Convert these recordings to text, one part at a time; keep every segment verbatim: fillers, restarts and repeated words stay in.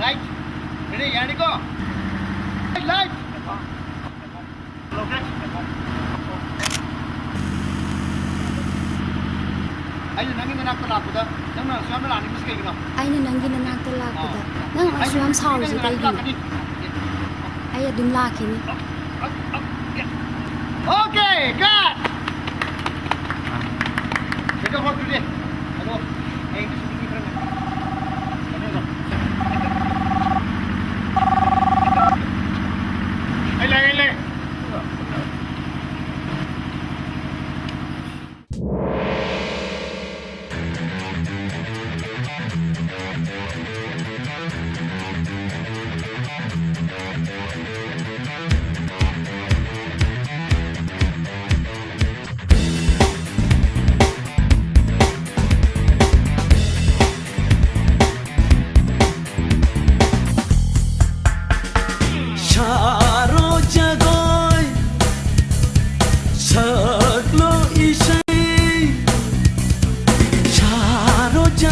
Light. Ready, ꯌꯥꯔꯅꯤꯀꯣ? Light. ꯑꯩꯅ ꯅꯪꯒꯤ ꯅꯅꯥꯛꯇ ꯂꯥꯛꯄꯗ ꯅꯪꯅ ꯑꯁꯨꯛ ꯌꯥꯝꯅ ꯂꯥꯛꯅꯤꯡꯕꯁꯤ ꯀꯩꯒꯤꯅꯣ? ꯑꯩꯅ ꯅꯪꯒꯤ ꯅꯅꯥꯛꯇ ꯂꯥꯛꯄꯗ ꯑꯥ꯫ ꯅꯪ ꯑꯁꯨꯛ ꯌꯥꯝ ꯁꯥꯎꯔꯤꯁꯦ ꯀꯩꯒꯤꯅꯣ? ꯑꯩ ꯅꯪꯒꯤ ꯅꯅꯥꯛꯇ ꯂꯥꯛꯀꯅꯤ꯫ ꯑꯩ ꯑꯗꯨꯝ ꯂꯥꯛꯈꯤꯅꯤ꯫ Okay, cut. ꯁꯤꯗ ꯍꯣꯠꯇꯨꯗꯤ꯫ ꯑꯗꯣ ꯍꯌꯦꯡꯗꯤ ꯁꯨꯇꯤ ꯈꯔ ꯉꯟꯅ꯫ ꯑꯩ ꯂꯥꯛꯑꯦ, ꯑꯩ ꯂꯥꯛꯑꯦ꯫ ꯁꯥꯔꯣ ꯖꯒꯣꯏ, ꯁꯛꯂꯣ ꯏꯁꯩ, ꯁꯥꯔꯣ ꯖꯒꯣꯏ꯫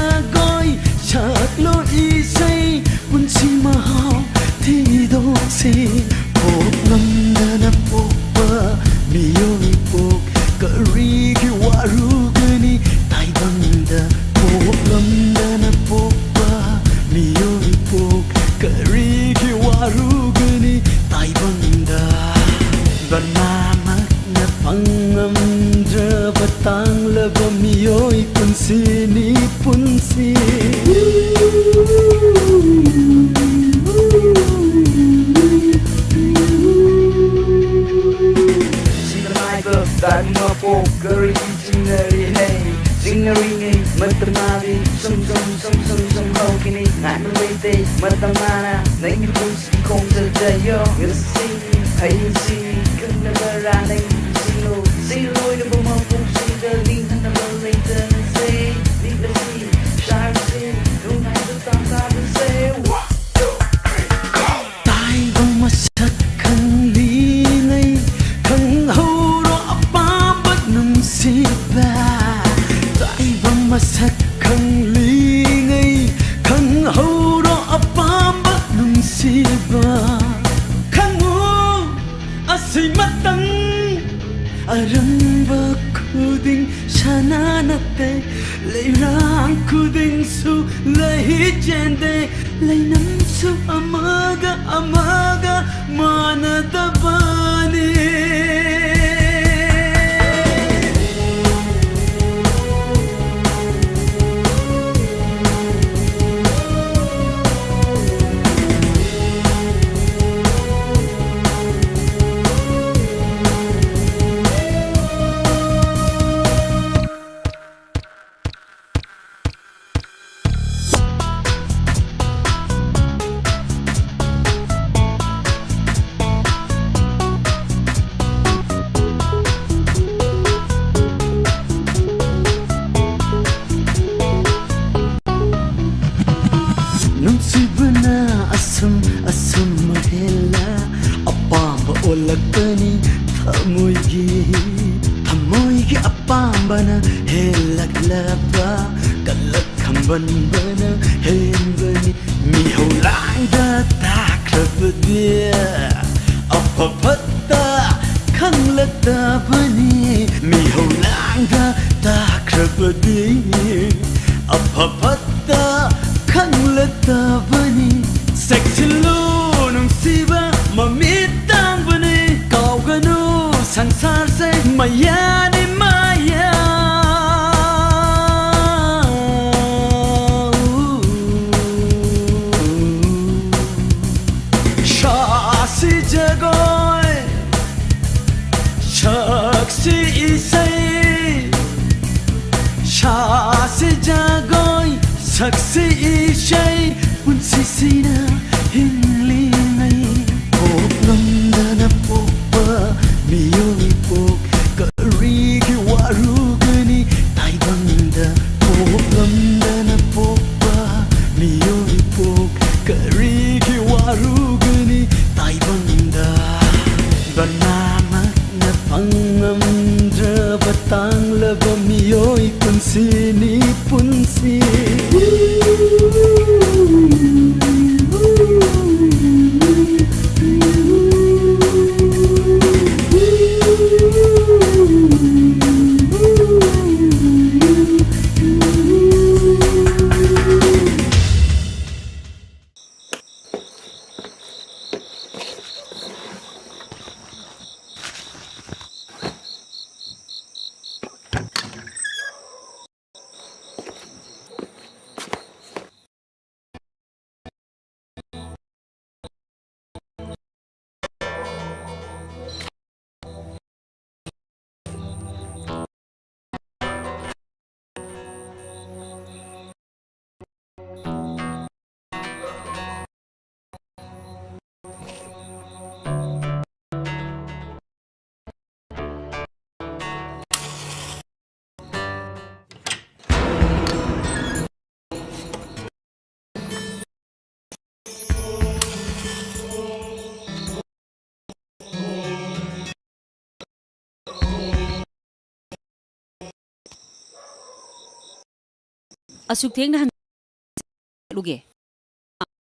ꯄꯨꯟꯁꯤ꯫ ꯄꯣꯛꯂꯝꯗꯅ ꯄꯣꯛꯄ ꯃꯤꯑꯣꯏ ꯄꯣꯛ, ꯀꯔꯤꯒꯤ ꯋꯥꯔꯨꯒꯅꯤ ꯇꯥꯏꯕꯪꯗ? ꯄꯣꯛꯂꯝꯗꯅ ꯄꯣꯛꯄ ꯃꯤꯑꯣꯏ ꯄꯣꯛ, ꯀꯔꯤꯒꯤ ꯋꯥꯔꯨꯒꯅꯤ ꯇꯥꯏꯕꯪꯗ? ꯕꯔꯃꯥꯃꯛꯅ ꯐꯪꯉꯝꯗ꯭ꯔꯕ ꯇꯥꯡꯂꯕ ꯃꯤꯑꯣꯏ ꯄꯨꯟꯁꯤꯅꯤ, ꯄꯨꯟꯁꯤ꯫ ꯁꯤꯗ ꯃꯥꯏꯕ ꯇꯥꯏꯕꯪ ꯃꯄꯣꯛ ꯀꯔꯤ ꯆꯤꯡꯅꯔꯤ ꯍꯩ? ꯆꯤꯡꯅꯔꯤꯉꯩ ꯃꯇꯝ ꯃꯥꯜꯂꯤ꯫ ꯁꯨꯝ ꯁꯨꯝ ꯁꯨꯝ ꯁꯨꯝ ꯁꯨꯝ ꯍꯧꯈꯤꯅꯤ꯫ ꯉꯥꯏꯕ ꯂꯩꯇꯦ ꯃꯇꯝ ꯃꯥꯅ ꯅꯪꯒꯤ ꯄꯨꯟꯁꯤ ꯈꯣꯡꯆꯠꯇ ꯌꯣ꯫ ꯉꯁꯤ ꯍꯌꯦꯡꯁꯤ ꯈꯪꯗꯕꯔꯥ ꯅꯪꯒꯤ ꯄꯨꯟꯁꯤꯂꯣ? ꯁꯤ ꯂꯣꯏꯔꯕ ꯃꯄꯣꯛꯁꯤꯗ ꯅꯤꯡꯍꯟꯅꯕ ꯂꯩꯇꯅꯁꯦ꯫ ꯂꯤꯛꯂꯁꯤ ꯁꯥꯔꯁꯤ ꯅꯨꯡꯉꯥꯏꯕ ꯇꯥꯡ ꯇꯥꯕꯁꯦ꯫ One, two, three, go! ꯇꯥꯏꯕꯪ ꯃꯁꯛ ꯈꯪꯂꯤꯉꯩ ꯈꯪꯍꯧꯔꯣ ꯑꯄꯥꯝꯕ ꯅꯨꯡꯁꯤꯕ꯫ ꯇꯥꯏꯕꯪ ꯃꯁꯛ ꯈꯪꯂꯤꯉꯩ ꯈꯪꯍꯧꯔꯣ ꯑꯄꯥꯝꯕ ꯅꯨꯡꯁꯤꯕ꯫ ꯈꯪꯉꯨ ꯑꯁꯤꯃꯇꯪ ꯑꯔꯪꯕ ꯈꯨꯗꯤꯡ ꯁꯅꯥ ꯅꯠꯇꯦ, ꯂꯩꯔꯥꯡ ꯈꯨꯗꯤꯡꯁꯨ ꯂꯩ ꯆꯦꯟꯗꯦ, ꯂꯩꯅꯝꯁꯨ ꯑꯃꯒ ꯑꯃꯒ ꯃꯥꯟꯅꯗꯕꯅꯤ꯫ ꯅꯨꯡꯁꯤꯕꯅ ꯑꯁꯨꯝ ꯑꯁꯨꯝ ꯍꯦꯜꯂ ꯑꯄꯥꯝꯕ ꯑꯣꯜꯂꯛꯄꯅꯤ ꯊꯃꯣꯏꯒꯤ꯫ ꯊꯃꯣꯏꯒꯤ ꯑꯄꯥꯝꯕꯅ ꯍꯦꯜꯂꯛꯂꯕ ꯀꯜꯂꯛ ꯈꯝꯕꯟꯕꯅ ꯍꯦꯟꯕꯅꯤ꯫ ꯃꯤꯍꯧ ꯂꯥꯡꯗ ꯇꯥꯈ꯭ꯔꯕ ꯗꯤ ꯑꯐ ꯐꯠꯇ ꯈꯪꯂꯛꯇꯕꯅꯤ꯫ ꯃꯤꯍꯧ ꯂꯥꯡꯗ ꯇꯥꯈ꯭ꯔꯕꯗꯤ ꯑꯐ ꯐꯠꯇ ꯈꯪꯂꯛꯇꯕꯅꯤ꯫ ꯆꯦꯛꯁꯤꯜꯂꯨ ꯅꯨꯡꯁꯤꯕ ꯃꯃꯤꯠ ꯇꯥꯡꯕꯅꯤ꯫ ꯀꯥꯎꯒꯅꯨ ꯁꯪꯁꯥꯔꯁꯦ ꯃꯌꯥꯅꯤ ꯃꯌꯥ꯫ ꯁꯥꯁꯤ ꯖꯒꯣꯏ, ꯁꯛꯁꯤ ꯏꯁꯩ, ꯁꯥꯁꯤ ꯖꯒꯣꯏ, ꯁꯛꯁꯤ ꯏꯁꯩ, ꯄꯨꯟꯁꯤꯁꯤꯅ ꯍꯤꯡꯂꯤꯉꯩ꯫ ꯄꯣꯛꯂꯝꯗꯅ ꯄꯣꯛꯄ ꯃꯤꯑꯣꯏ ꯄꯣꯛ ꯀꯔꯤꯒꯤ ꯋꯥꯔꯨꯒꯅꯤ? ꯇꯥꯏꯕꯪꯗ ꯄꯣꯛꯂꯝꯗꯅ ꯄꯣꯛꯄ ꯃꯤꯑꯣꯏ ꯄꯣꯛ ꯀꯔꯤꯒꯤ ꯋꯥꯔꯨꯒꯅꯤ? ꯇꯥꯏꯕꯪꯗ ꯕꯅꯥꯃꯛꯅ ꯐꯪꯂꯝꯗ꯭ꯔꯕ ꯇꯥꯡꯂꯕ ꯃꯤꯑꯣꯏ ꯄꯨꯟꯁꯤꯅꯤ ꯄꯨꯟꯁꯤ꯫ ꯑꯁꯨꯛ ꯊꯦꯡꯅ ꯍꯟ-, ꯆꯠꯂꯨꯒꯦ꯫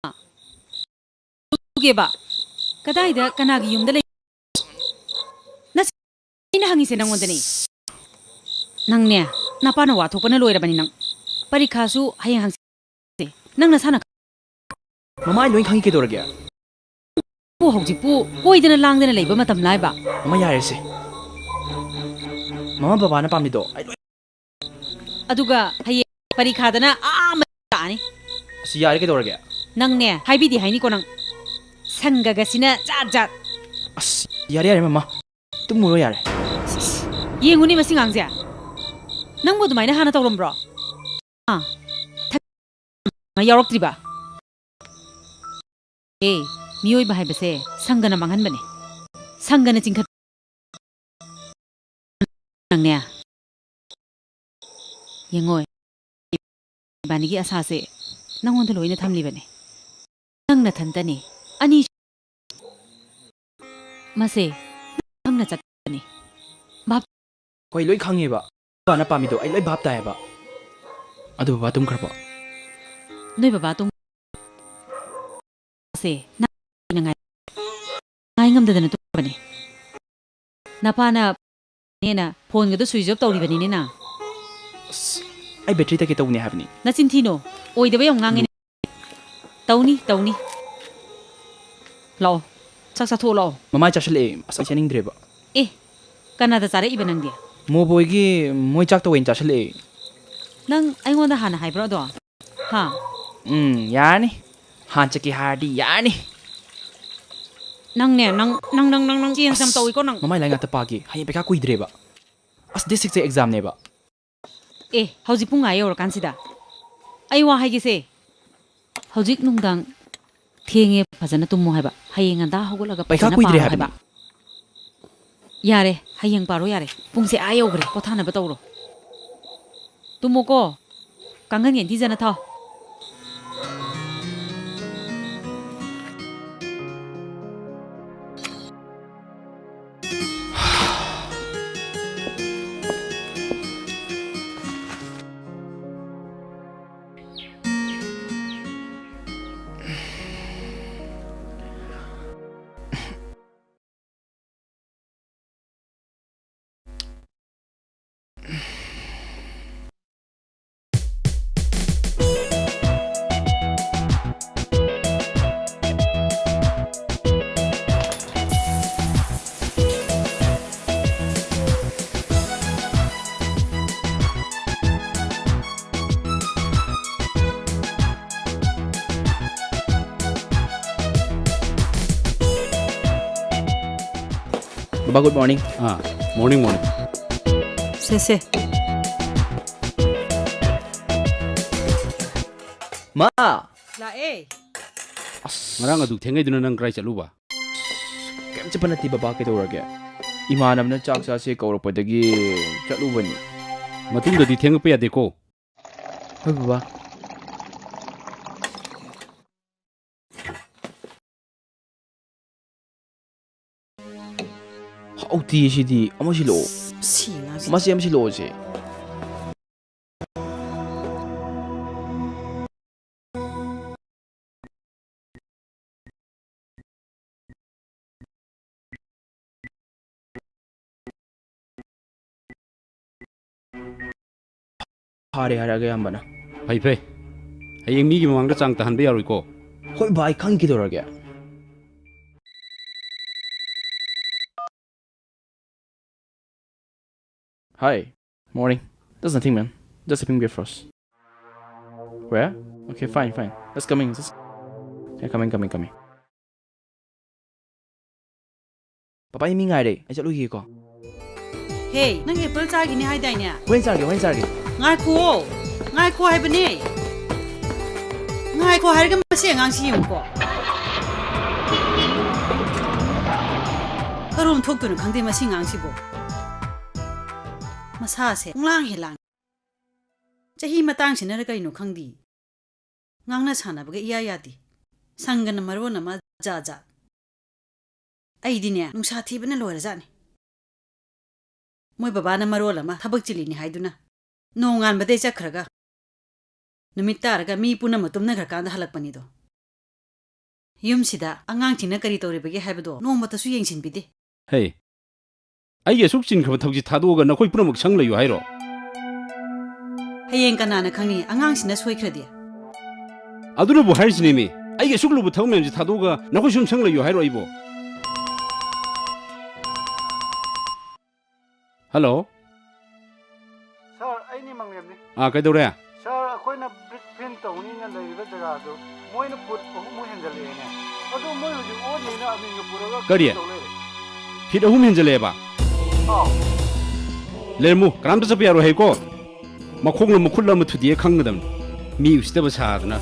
ꯑꯥ꯫ ꯀꯦꯕ? ꯀꯗꯥꯏꯗ ꯀꯅꯥꯒꯤ ꯌꯨꯝꯗ ꯂꯩ? ꯅꯁꯤ-, ꯑꯩꯅ ꯍꯪꯉꯤꯁꯦ ꯅꯪꯉꯣꯟꯗꯅꯦ꯫ ꯅꯪꯅꯦ, ꯅꯄꯥꯅ ꯋꯥ ꯊꯣꯛꯄꯅ ꯂꯣꯏꯔꯕꯅꯤ ꯅꯪ꯫ ꯄꯔꯤꯈꯥꯁꯨ ꯍꯌꯦꯡ ꯍꯪꯆꯤꯠ꯫ ꯅꯪ ꯅꯁꯥꯅ ꯃꯃꯥ, ꯑꯩ ꯂꯣꯏ ꯈꯪꯉꯤ, ꯀꯩꯗꯧꯔꯒꯦ? ꯍꯧꯖꯤꯛꯄꯨ ꯀꯣꯏꯗꯅ ꯂꯥꯡꯗꯅ ꯂꯩꯕ ꯃꯇꯝ ꯂꯥꯏꯕ? ꯃꯃꯥ, ꯌꯥꯔꯦꯁꯦ꯫ ꯃꯃꯥ ꯕꯕꯥꯅ ꯄꯥꯝꯃꯤꯗꯣ ꯑꯩ ꯂꯣꯏ ꯑꯗꯨꯒ ꯍꯌꯦꯡ ꯄꯔꯤꯈꯥꯗꯅ ꯑꯥ ꯃ-, ꯇꯥꯅꯤ꯫ ꯑꯁ, ꯌꯥꯔꯦ, ꯀꯩꯗꯧꯔꯒꯦ? ꯅꯪꯅꯦ, ꯍꯥꯏꯕꯤꯗꯦ ꯍꯥꯏꯅꯤꯀꯣ ꯅꯪ꯫ ꯁꯪꯒꯒꯁꯤꯅ ꯖꯥꯠ ꯖꯥꯠ꯫ ꯑꯁ, ꯌꯥꯔꯦ, ꯌꯥꯔꯦ, ꯃꯃꯥ꯫ ꯇꯨꯝꯃꯨꯔꯣ, ꯌꯥꯔꯦ꯫ ꯌꯦꯡꯉꯨꯅꯦ ꯃꯁꯤ ꯉꯥꯡꯁꯦ꯫ ꯅꯪꯕꯨ ꯑꯗꯨꯃꯥꯏꯅ ꯍꯥꯟꯅ ꯇꯧꯔꯝꯕ꯭ꯔꯣ? ꯑꯥ, ꯊꯛ-, ꯌꯥꯎꯔꯛꯇ꯭ꯔꯤꯕ? ꯑꯦ, ꯃꯤꯑꯣꯏꯕ ꯍꯥꯏꯕꯁꯦ ꯁꯪꯒꯅ ꯃꯥꯡꯍꯟꯕꯅꯦ꯫ ꯁꯪꯒꯅ ꯆꯤꯡꯈꯠ-, ꯅꯪꯅꯦ꯫ ꯌꯦꯡꯉꯣ, ꯏꯕꯥꯅꯤꯒꯤ ꯑꯁꯥꯁꯦ ꯅꯪꯉꯣꯟꯗ ꯂꯣꯏꯅ ꯊꯝꯂꯤꯕꯅꯦ꯫ ꯅꯪ ꯅꯊꯟꯇꯅꯦ꯫ ꯑꯅꯤ ꯃꯁꯦ ꯅꯪꯅ ꯆꯠꯄꯅꯤ꯫ ꯚꯥꯞ- ꯍꯣꯏ, ꯂꯣꯏ ꯈꯪꯉꯦꯕ꯫ ꯕꯕꯥꯅ ꯄꯥꯝꯃꯤꯗꯣ ꯑꯩ ꯂꯣꯏ ꯚꯥꯞ ꯇꯥꯏꯌꯦꯕ꯫ ꯑꯗꯨ ꯕꯕꯥ ꯇꯨꯝꯈ꯭ꯔꯕꯣ? ꯅꯣꯏ ꯕꯕꯥ ꯇꯨꯝ-, ꯁꯦ ꯅꯪ ꯉꯥꯏ-, ꯉꯥꯏ ꯉꯝꯗꯗꯅ ꯇꯨꯝꯈ꯭ꯔꯕꯅꯤ꯫ ꯅꯄꯥꯅ ꯅꯦꯅ ꯐꯣꯟꯒꯗꯣ switch off ꯇꯧꯔꯤꯕꯅꯤꯅꯦ ꯅꯪ꯫ ꯑꯁ, ꯑꯩ battery ꯇꯠꯀꯦ ꯇꯧꯕꯅꯦ ꯍꯥꯏꯕꯅꯤ꯫ ꯅꯆꯤꯟ ꯊꯤꯅꯣ, ꯑꯣꯏꯗꯕ ꯌꯥꯝ ꯉꯥꯡꯉꯦꯅꯦ꯫ ꯇꯧꯅꯤ, ꯇꯧꯅꯤ꯫ ꯂꯥꯛꯑꯣ, ꯆꯥꯛ ꯆꯥꯊꯣꯛꯑꯣ ꯂꯥꯛꯑꯣ꯫ ꯃꯃꯥꯏ ꯆꯥꯁꯤꯜꯂꯛꯑꯦ, ꯑꯁ, ꯑꯩ ꯆꯥꯅꯤꯡꯗ꯭ꯔꯦꯕ꯫ ꯑꯦ, ꯀꯅꯥꯗ ꯆꯥꯔꯛꯏꯕ ꯅꯪꯗꯤ? ꯃꯣꯕꯣꯏꯒꯤ ꯃꯣꯏ ꯆꯥꯛꯇ ꯑꯣꯏꯅ ꯆꯥꯁꯤꯜꯂꯛꯑꯦ꯫ ꯅꯪ ꯑꯩꯉꯣꯟꯗ ꯍꯥꯟꯅ ꯍꯥꯏꯕ꯭ꯔꯣ ꯑꯗꯣ? ꯍꯥ? ꯎꯝ, ꯌꯥꯔꯅꯤ꯫ ꯍꯥꯟ ꯆꯠꯀꯦ ꯍꯥꯏꯔꯗꯤ ꯌꯥꯔꯅꯤ꯫ ꯅꯪꯅꯦ, ꯅꯪ, ꯅꯪ, ꯅꯪ, ꯅꯪ, ꯅꯪ change ꯌꯥꯝ ꯑꯁ, ꯇꯧꯏꯀꯣ ꯅꯪ꯫ ꯃꯃꯥꯏ ꯂꯥꯏꯔꯤꯛ ꯉꯥꯛꯇ ꯄꯥꯒꯦ꯫ ꯍꯌꯦꯡ ꯄꯩꯈꯥ ꯀꯨꯏꯗ꯭ꯔꯦꯕ꯫ ꯑꯁ, date six ꯇ exam ꯅꯦꯕ꯫ ꯑꯦ, ꯍꯧꯖꯤꯛ ꯄꯨꯡ ꯑꯥ ꯌꯧꯔꯀꯥꯟꯁꯤꯗ꯫ ꯑꯩ ꯋꯥ ꯍꯥꯏꯒꯦꯁꯦ꯫ ꯍꯧꯖꯤꯛ ꯅꯨꯡꯗꯥꯡ ꯊꯦꯡꯉꯦ, ꯐꯖꯅ ꯇꯨꯝꯃꯣ ꯍꯥꯏꯕ꯫ ꯍꯌꯦꯡ ꯉꯟꯇꯥ ꯍꯧꯒꯠꯂꯒ ꯄꯩꯈꯥ ꯐꯖꯅ ꯀꯨꯏꯗ꯭ꯔꯦ ꯄꯥꯔꯣ ꯍꯥꯏꯕꯅꯤ꯫ ꯍꯥꯏꯕ꯫ ꯌꯥꯔꯦ, ꯍꯌꯦꯡ ꯄꯥꯔꯣ ꯌꯥꯔꯦ꯫ ꯄꯨꯡꯁꯦ ꯑꯥ ꯌꯧꯈ꯭ꯔꯦ, ꯄꯣꯊꯥꯅꯕ ꯇꯧꯔꯣ꯫ ꯇꯨꯝꯃꯣꯀꯣ, ꯀꯥꯡꯒꯟ ꯌꯦꯟꯊꯤꯖꯅ ꯊꯥꯎ꯫ ꯕꯥ, ꯒꯨꯗ ꯃꯣꯔꯅꯤꯡ꯫ ꯑꯥ, ꯃꯣꯔꯅꯤꯡ, ꯃꯣꯔꯅꯤꯡ꯫ ꯁꯦ, ꯁꯦ꯫ ꯃꯥ! ꯂꯥꯛꯑꯦ꯫ ꯑꯁ꯫ ꯉꯔꯥꯡ ꯑꯗꯨ ꯊꯦꯡꯉꯩꯗꯨꯅ ꯅꯪ ꯀꯔꯥꯏ ꯆꯠꯂꯨꯕ? ꯀꯩꯝ ꯆꯠꯄ ꯅꯠꯇꯦ ꯕꯕꯥ, ꯀꯩꯗꯧꯔꯒꯦ? ꯏꯃꯥꯟꯅꯕꯅ ꯆꯥꯛ ꯆꯥꯁꯦ ꯀꯧꯔꯛꯄꯗꯒꯤ ꯆꯠꯂꯨꯕꯅꯤ꯫ ꯃꯇꯨꯡꯗꯗꯤ ꯊꯦꯡꯉꯛꯄ ꯌꯥꯗꯦꯀꯣ꯫ ꯍꯣꯏ ꯕꯕꯥ꯫ ꯍꯥꯎꯇꯤ ꯁꯤꯗꯤ꯫ ꯑꯃ ꯁꯤꯜꯂꯛꯑꯣ꯫ ꯁꯤ ꯉꯥꯁꯤ꯫ ꯃꯁꯤ ꯑꯃ ꯁꯤꯜꯂꯛꯑꯣꯁꯦ꯫ ꯐꯥꯔꯦ ꯍꯥꯏꯔꯛꯑꯒꯦ ꯑꯌꯥꯝꯕꯅ꯫ ꯐꯩ, ꯐꯩ꯫ ꯍꯌꯦꯡ ꯃꯤꯒꯤ ꯃꯃꯥꯡꯗ ꯆꯥꯡ ꯇꯥꯍꯟꯕ ꯌꯥꯔꯣꯏꯀꯣ꯫ ꯍꯣꯏ ꯚꯥꯏ, ꯈꯪꯉꯤ, ꯀꯩꯗꯧꯔꯒꯦ? Hi. Morning. There's nothing, man. Just a pink breakfast. Where? Okay, fine, fine. Just coming. Just... Yeah, coming, coming, coming. Papa, ꯑꯩ ꯃꯤ ꯉꯥꯏꯔꯦ꯫ ꯑꯩ ꯆꯠꯂꯨꯈꯤꯒꯦꯀꯣ꯫ ꯍꯦ, ꯅꯪ ꯑꯦꯄꯜ ꯆꯥꯈꯤꯅꯤ ꯍꯥꯏꯗꯥꯏꯅꯦ? ꯍꯣꯔꯦꯟ ꯆꯥꯔꯒꯦ, ꯍꯣꯔꯦꯟ ꯆꯥꯔꯒꯦ꯫ ꯉꯥꯏꯈꯨꯑꯣ꯫ ꯉꯥꯏꯈꯣ ꯍꯥꯏꯕꯅꯦ꯫ ꯉꯥꯏꯈꯣ ꯍꯥꯏꯔꯒ ꯃꯁꯤ ꯑꯉꯥꯡꯁꯤ ꯌꯦꯡꯉꯨꯀꯣ꯫ ꯀꯔꯣꯝ ꯊꯣꯛꯇꯣꯏꯅꯣ ꯈꯪꯗꯦ ꯃꯁꯤ ꯑꯉꯥꯡꯁꯤꯕꯣ꯫ ꯃꯁꯥꯁꯦ ꯄꯨꯡꯂꯥꯡ ꯍꯦꯛ ꯂꯥꯡ꯫ ꯆꯍꯤ ꯃꯇꯥꯡꯁꯤꯅꯔ ꯀꯩꯅꯣ ꯈꯪꯗꯦ꯫ ꯉꯥꯡꯅ ꯁꯥꯟꯅꯕꯒ ꯏꯌꯥ ꯌꯥꯗꯦ꯫ ꯁꯪꯒꯅ ꯃꯔꯣꯟ ꯑꯃ ꯖꯥꯠ ꯖꯥꯠ꯫ ꯑꯩꯗꯤꯅꯦ, ꯅꯨꯡꯁꯥ ꯊꯤꯕꯅ ꯂꯣꯏꯔꯖꯥꯠꯅꯤ꯫ ꯃꯣꯏ ꯕꯕꯥꯅ ꯃꯔꯣꯜ ꯑꯃ ꯊꯕꯛ ꯆꯤꯜꯂꯤꯅꯤ ꯍꯥꯏꯗꯨꯅ, ꯅꯣꯡꯉꯥꯟꯕꯗꯩ ꯆꯠꯈ꯭ꯔꯒ, ꯅꯨꯃꯤꯠ ꯇꯥꯔꯒ ꯃꯤ ꯄꯨꯝꯅꯃꯛ ꯇꯨꯝꯅꯈ꯭ꯔꯀꯥꯟꯗ ꯍꯜꯂꯛꯄꯅꯤꯗꯣ꯫ ꯌꯨꯝꯁꯤꯗ ꯑꯉꯥꯡꯁꯤꯡꯅ ꯀꯔꯤ ꯇꯧꯔꯤꯕꯒꯦ ꯍꯥꯏꯕꯗꯣ ꯅꯣꯡꯃꯇꯁꯨ ꯌꯦꯡꯁꯤꯟꯕꯤꯗꯦ꯫ ꯍꯦ, ꯑꯩꯒꯤ ꯑꯁꯨꯛ ꯆꯤꯟꯈ꯭ꯔꯕ ꯊꯕꯛꯁꯤ ꯊꯥꯗꯣꯛꯑꯒ ꯅꯈꯣꯏ ꯄꯨꯝꯅꯃꯛ ꯁꯪ ꯂꯩꯌꯨ ꯍꯥꯏꯔꯣ? ꯍꯌꯦꯡ ꯀꯅꯥꯅ ꯈꯪꯅꯤ, ꯑꯉꯥꯡꯁꯤꯅ ꯁꯣꯏꯈ꯭ꯔꯗꯤ? ꯑꯗꯨꯅꯕꯨ ꯍꯥꯏꯔꯤꯁꯤꯅꯦꯃꯤ, ꯑꯩꯒꯤ ꯑꯁꯨꯛ ꯂꯨꯕ ꯊꯕꯛ ꯃꯌꯥꯝꯁꯤ ꯊꯥꯗꯣꯛꯑꯒ ꯅꯈꯣꯏ ꯁꯨꯝ ꯁꯪ ꯂꯩꯌꯨ ꯍꯥꯏꯔꯣ ꯑꯩꯕꯨ? ꯍꯜꯂꯣ꯫ ꯁꯥꯔ, ꯑꯩꯅꯤ ꯃꯪꯂꯦꯝꯅꯤ꯫ ꯑꯥ, ꯀꯩꯗꯧꯔꯦ? ꯁꯥꯔ, ꯑꯩꯈꯣꯏꯅ ꯕ꯭ꯔꯤꯛ ꯐꯦꯟ ꯇꯧꯅꯤꯅ ꯂꯩꯔꯤꯕ ꯖꯒꯥꯗꯨ ꯃꯣꯏꯅ ꯐꯨꯠ ꯑꯍꯨꯝꯃꯨꯛ ꯍꯦꯟꯖꯜꯂꯛꯑꯦꯅꯦ꯫ ꯑꯗꯨ ꯃꯣꯏ ꯍꯧꯖꯤꯛ ꯑꯣꯟꯅꯤꯅ ꯑꯃꯤꯟꯒ ꯄꯨꯔꯒ ꯀꯔꯤ? ꯇꯧ ꯂꯩꯔꯦ꯫ ꯍꯤꯠ ꯑꯍꯨꯝ ꯍꯦꯟꯖꯜꯂꯛꯑꯦꯕ꯫ ꯂꯩꯔꯝꯃꯨ, ꯀꯅꯥꯝꯇ ꯆꯠꯄ ꯌꯥꯔꯣꯏ ꯍꯥꯏꯀꯣ꯫ ꯃꯈꯣꯡꯂ ꯃꯈꯨꯠꯂ ꯑꯃ ꯊꯨꯗꯦꯛꯑ ꯈꯪꯒꯗꯕꯅꯤ꯫ ꯃꯤ ꯎꯁꯤꯠꯇꯕ ꯁꯥꯗꯅ꯫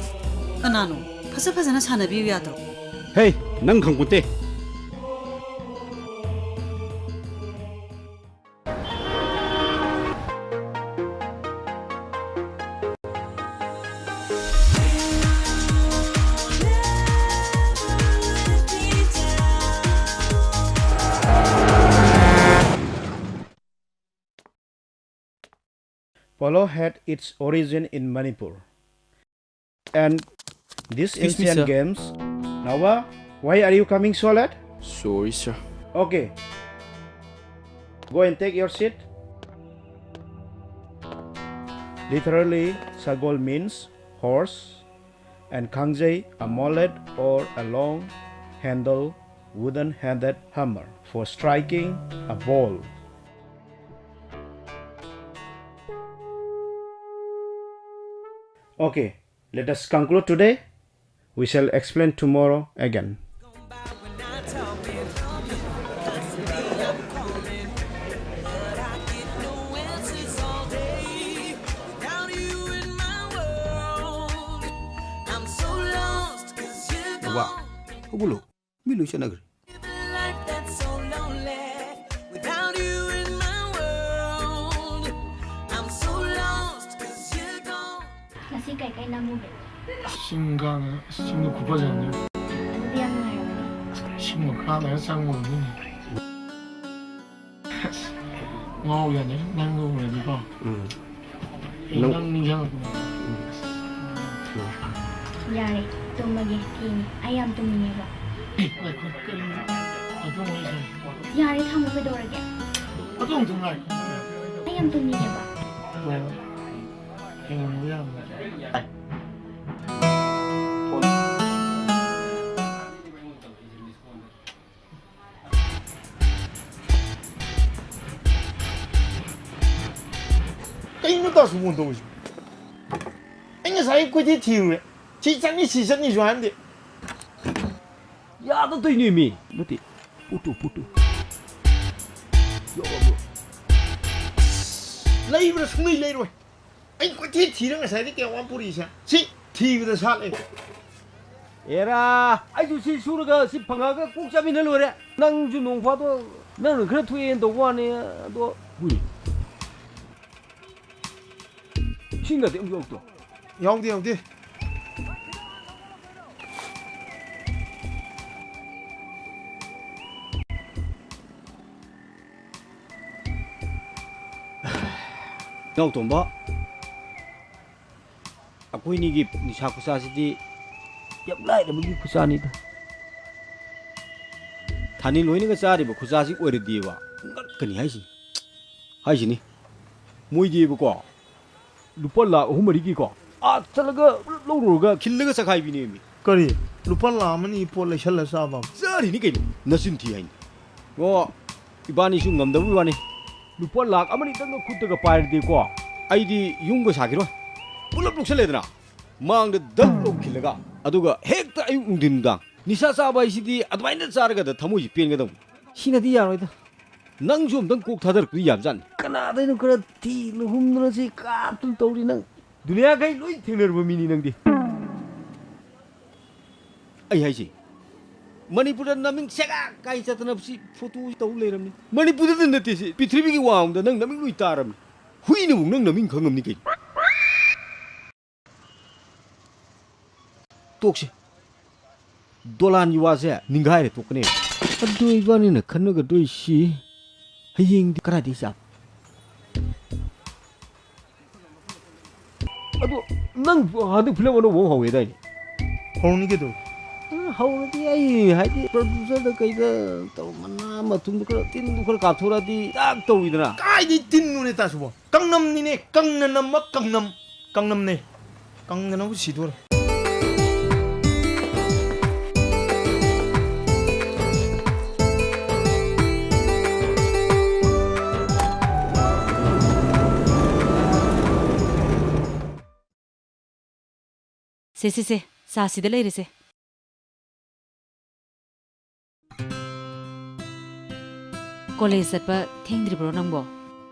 ꯀꯅꯥꯅꯣ? ꯐꯖ ꯐꯖꯅ ꯁꯥꯟꯅꯕꯤꯌꯨ ꯌꯥꯗ꯭ꯔꯣ? ꯍꯦ, ꯅꯪ ꯈꯪꯄꯣꯠꯇꯦ꯫ Polo had its origin in Manipur. And these Excuse me, ancient sir. games. Nawa, why are you coming so late? Sorry, sir. Okay. Go and take your seat. Literally, sagol means horse, and kangjei, a mallet or a long handle wooden handed hammer for striking a ball. Okay, let us conclude today. We shall explain tomorrow again. ꯕꯥ, ꯍꯧꯒꯠꯂꯣ꯫ ꯃꯤ ꯂꯣꯏ ꯆꯠꯅꯈ꯭ꯔꯦ꯫ ꯉꯁꯤ ꯀꯩꯀꯩ ꯅꯝꯃꯨꯒꯦ? ꯆꯤꯡ ꯀꯥꯅ ꯆꯤꯡꯗꯣ ꯈꯨꯐꯖꯕꯅꯦ꯫ ꯑꯗꯨꯗꯤ ꯌꯥꯝ ꯅꯨꯡꯉꯥꯏꯔꯝꯃꯅꯤ꯫ ꯆꯤꯡ ꯃꯈꯥꯗꯒ ꯆꯪꯉꯨꯔꯅꯤ꯫ ꯑꯁ, ꯉꯥꯎ ꯌꯥꯗꯦ, ꯅꯪꯒ ꯎꯔꯗꯤꯀꯣ꯫ ꯎꯝ꯫ ꯑꯩ ꯅꯪ ꯅꯪ ꯅꯤꯡꯁꯤꯡꯉꯛꯄꯅꯦ꯫ ꯎꯝ꯫ ꯌꯥꯔꯦ, ꯇꯨꯝꯃꯒꯦ, ꯊꯦꯡꯉꯦ꯫ ꯑꯩ ꯌꯥꯝ ꯇꯨꯝꯅꯤꯡꯉꯦꯕ꯫ ꯑꯦ, ꯉꯥꯏꯈꯣ, ꯀꯔꯤꯅꯣ? ꯑꯗꯨꯝ ꯋꯥꯔꯤ ꯁꯥꯟꯅꯁꯤ꯫ ꯌꯥꯔꯦ, ꯊꯝꯃꯣ, ꯀꯩꯗꯧꯔꯒꯦ? ꯑꯗꯨ ꯑꯃꯨꯛꯇ ꯉꯥꯏꯈꯣ꯫ ꯑꯩ ꯌꯥꯝ ꯇꯨꯝꯅꯤꯡꯉꯦꯕ꯫ ꯍꯣꯏ, ꯍꯣꯏ꯫ ꯍꯌꯦꯡ ꯑꯃꯨꯛ ꯌꯥꯔꯝꯃꯣꯏ꯫ ꯀꯩꯅꯣ ꯇꯥꯁꯨ ꯐꯣꯟ ꯇꯧꯔꯤꯁꯤꯕꯣ? ꯑꯩ ꯉꯁꯥꯏ ꯀꯣꯏꯊꯤ ꯊꯤꯔꯨꯔꯦ꯫ ꯁꯤ ꯆꯠꯅꯤ, ꯁꯤ ꯆꯠꯅꯤꯁꯨ ꯍꯥꯏꯔꯝꯗꯦ꯫ ꯌꯥꯗ ꯇꯧꯏꯅꯦꯃꯤ꯫ ꯅꯠꯇꯦ, ꯄꯣꯠꯇꯨ, ꯄꯣꯠꯇꯨ꯫ ꯂꯩꯕ꯭ꯔꯥ? ꯁꯨꯡꯂꯩ ꯂꯩꯔꯣꯏ꯫ ꯑꯩ ꯀꯣꯏꯊꯤ ꯊꯤꯔ ꯉꯁꯥꯏꯗꯤ ꯀꯌꯥ ꯋꯥꯅ ꯄꯨꯔꯤꯁꯦ꯫ ꯁꯤ ꯊꯤꯕꯗ ꯁꯥꯠꯂꯦ꯫ ꯑꯦꯔꯥ, ꯑꯩꯁꯨ ꯁꯤ ꯁꯨꯔꯒ ꯁꯤ ꯐꯪꯉꯒ ꯀꯣꯛ ꯆꯥꯃꯤꯟꯅ ꯂꯣꯏꯔꯦ꯫ ꯅꯪꯁꯨ ꯅꯣꯡ ꯐꯥꯗꯣꯛ ꯅꯪꯅ ꯈꯔ ꯊꯣꯛꯑꯦꯅ ꯇꯧꯕ ꯋꯥꯅꯤ꯫ ꯑꯗꯣ, ꯍꯨꯏ꯫ ꯏꯁꯤꯡꯒꯗꯤ ꯑꯃꯨꯛ ꯌꯧꯔꯛꯇ꯭ꯔꯣ? ꯌꯥꯎꯗꯦ, ꯌꯥꯎꯗꯦ꯫ ꯏꯅꯥꯎꯇꯣꯝꯕ, ꯑꯩꯈꯣꯏꯅꯤꯒꯤ ꯅꯤꯁꯥ ꯈꯨꯁꯥꯁꯤꯗꯤ ꯌꯥꯝ ꯂꯥꯏꯔꯕꯒꯤ ꯈꯨꯁꯥꯅꯤꯗ꯫ ꯊꯥꯅꯤꯜ ꯍꯣꯏꯅꯒ ꯆꯥꯔꯤꯕ ꯈꯨꯁꯥꯁꯤ ꯑꯣꯏꯔꯗꯤꯕ ꯉꯛꯀꯅꯤ ꯍꯥꯏꯁꯤ꯫ ꯍꯥꯏꯁꯤꯅꯤ꯫ ꯃꯣꯏꯗꯤꯕꯀꯣ, ꯂꯨꯄꯥ ꯂꯥꯈ ꯑꯍꯨꯝ ꯃꯔꯤꯒꯤꯀꯣ, ꯑꯥ ꯆꯠꯂꯒ ꯄꯨꯂꯞ ꯂꯧꯔꯨꯔꯒ ꯈꯤꯜꯂꯒ ꯆꯈꯥꯏꯕꯤꯅꯦꯃꯤ꯫ ꯀꯔꯤ? ꯂꯨꯄꯥ ꯂꯥꯈ ꯑꯃꯅꯤ ꯄꯣꯠ ꯂꯩꯁꯜꯂ ꯆꯥꯕ? ꯆꯥꯔꯤꯅꯤ ꯀꯩꯅꯣ, ꯅꯆꯤꯟ ꯊꯤ ꯍꯥꯏꯅꯤ꯫ ꯑꯣ, ꯏꯕꯥꯅꯤꯁꯨ ꯉꯝꯗꯕꯒꯤ ꯋꯥꯅꯤ꯫ ꯂꯨꯄꯥ ꯂꯥꯈ ꯑꯃꯅꯤꯇꯪꯒ ꯈꯨꯠꯇꯒ ꯄꯥꯏꯔꯗꯤꯀꯣ, ꯑꯩꯗꯤ ꯌꯨꯝꯒ ꯁꯥꯈꯤꯔꯣꯏ꯫ ꯄꯨꯂꯞ ꯂꯧꯁꯜꯂꯦꯗꯅ, ꯃꯥꯡꯗ ꯗꯛ ꯂꯧ ꯈꯤꯜꯂꯒ, ꯑꯗꯨꯒ ꯍꯦꯛꯇ ꯑꯌꯨꯛ ꯅꯨꯡꯊꯤꯟ ꯅꯨꯡꯗꯥꯡ ꯅꯤꯁꯥ ꯆꯥꯕ ꯍꯥꯏꯁꯤꯗꯤ ꯑꯗꯨꯃꯥꯏꯅ ꯆꯥꯔꯒꯗ ꯊꯃꯣꯏꯁꯤ ꯄꯦꯟꯒꯗꯧꯅꯤ꯫ ꯁꯤꯅꯗꯤ ꯌꯥꯔꯣꯏꯗ꯫ ꯅꯪꯁꯨ ꯑꯝꯇꯪ ꯀꯣꯛ ꯊꯥꯗꯔꯛꯄꯗꯤ ꯌꯥꯕꯖꯥꯠꯅꯤ꯫ ꯀꯅꯥꯗꯩꯅꯣ ꯈꯔ ꯊꯤꯅ ꯍꯨꯝꯗꯅ ꯁꯤ ꯀꯥꯞꯇꯅ ꯇꯧꯔꯤ ꯅꯪ? ꯗꯨꯅꯤꯌꯥꯈꯩ ꯂꯣꯏ ꯊꯦꯡꯅꯔꯕ ꯃꯤꯅꯤ ꯅꯪꯗꯤ꯫ ꯑꯩ ꯍꯥꯏꯁꯦ, ꯃꯅꯤꯄꯨꯔꯗ ꯅꯃꯤꯡ ꯁꯦꯒꯥꯛ ꯀꯥꯏ ꯆꯠꯇꯅ ꯁꯤ ꯐꯣꯇꯣ ꯇꯧ ꯂꯩꯔꯝꯅꯤ꯫ ꯃꯅꯤꯄꯨꯔꯗ ꯅꯠꯇꯦ ꯁꯤ, ꯄ꯭ꯔꯤꯊꯤꯕꯤꯒꯤ ꯋꯥꯡꯃꯗ ꯅꯪ ꯅꯃꯤꯡ ꯂꯣꯏ ꯇꯥꯔꯝꯅꯤ꯫ ꯍꯨꯏꯅꯕꯨ ꯅꯪ ꯅꯃꯤꯡ ꯈꯪꯉꯝꯅꯤ ꯀꯩꯅꯣ꯫ ꯇꯣꯛꯁꯤ꯫ ꯗꯣꯂꯥꯟꯒꯤ ꯋꯥꯁꯦ ꯅꯤꯡꯒꯥꯏꯔ ꯇꯣꯛꯀꯅꯤ꯫ ꯑꯗꯨ ꯏꯕꯥꯅꯤꯅ ꯈꯟꯅꯒꯗꯣꯏꯁꯤ ꯍꯌꯦꯡꯗꯤ ꯀꯗꯥꯏꯗꯒꯤ ꯆꯥꯕ? ꯑꯗꯣ ꯅꯪ ꯍꯟꯗꯛ ꯐꯤꯂꯝ ꯑꯅꯧꯕ ꯑꯃ ꯍꯧꯋꯦꯗꯥꯏꯅꯦ? ꯍꯧꯔꯅꯤ ꯀꯩꯗꯧꯔꯒꯦ? ꯑ, ꯍꯧꯔꯗꯤ ꯑꯩ ꯍꯥꯏꯗꯤ producer ꯗ ꯀꯩꯗ ꯇꯧ, ꯃꯅꯥ ꯃꯊꯨꯝꯗꯣ ꯈꯔ, ꯇꯤꯟꯗꯣ ꯈꯔ ꯀꯥꯞꯊꯣꯔꯛꯑꯗꯤ ꯇꯥꯛ ꯇꯧꯋꯤꯗꯅ꯫ ꯀꯥꯏꯗꯩ ꯇꯤꯟꯅꯣꯅꯦ ꯇꯥꯁꯤꯕꯣ? ꯀꯪꯅꯝꯅꯤꯅꯦ, ꯀꯪꯅ ꯅꯝꯃ ꯀꯪꯅꯝ꯫ ꯀꯪꯅꯝꯅꯦ꯫ ꯀꯪꯗꯅꯕꯨ ꯁꯤꯗꯣꯔꯦ꯫ ꯁꯦ, ꯁꯦ, ꯁꯦ, ꯆꯥ ꯁꯤꯗ ꯂꯩꯔꯦꯁꯦ꯫ ꯀꯣꯂꯦꯖ ꯆꯠꯄ ꯊꯦꯡꯗ꯭ꯔꯤꯕ꯭ꯔꯣ ꯅꯪꯕꯣ?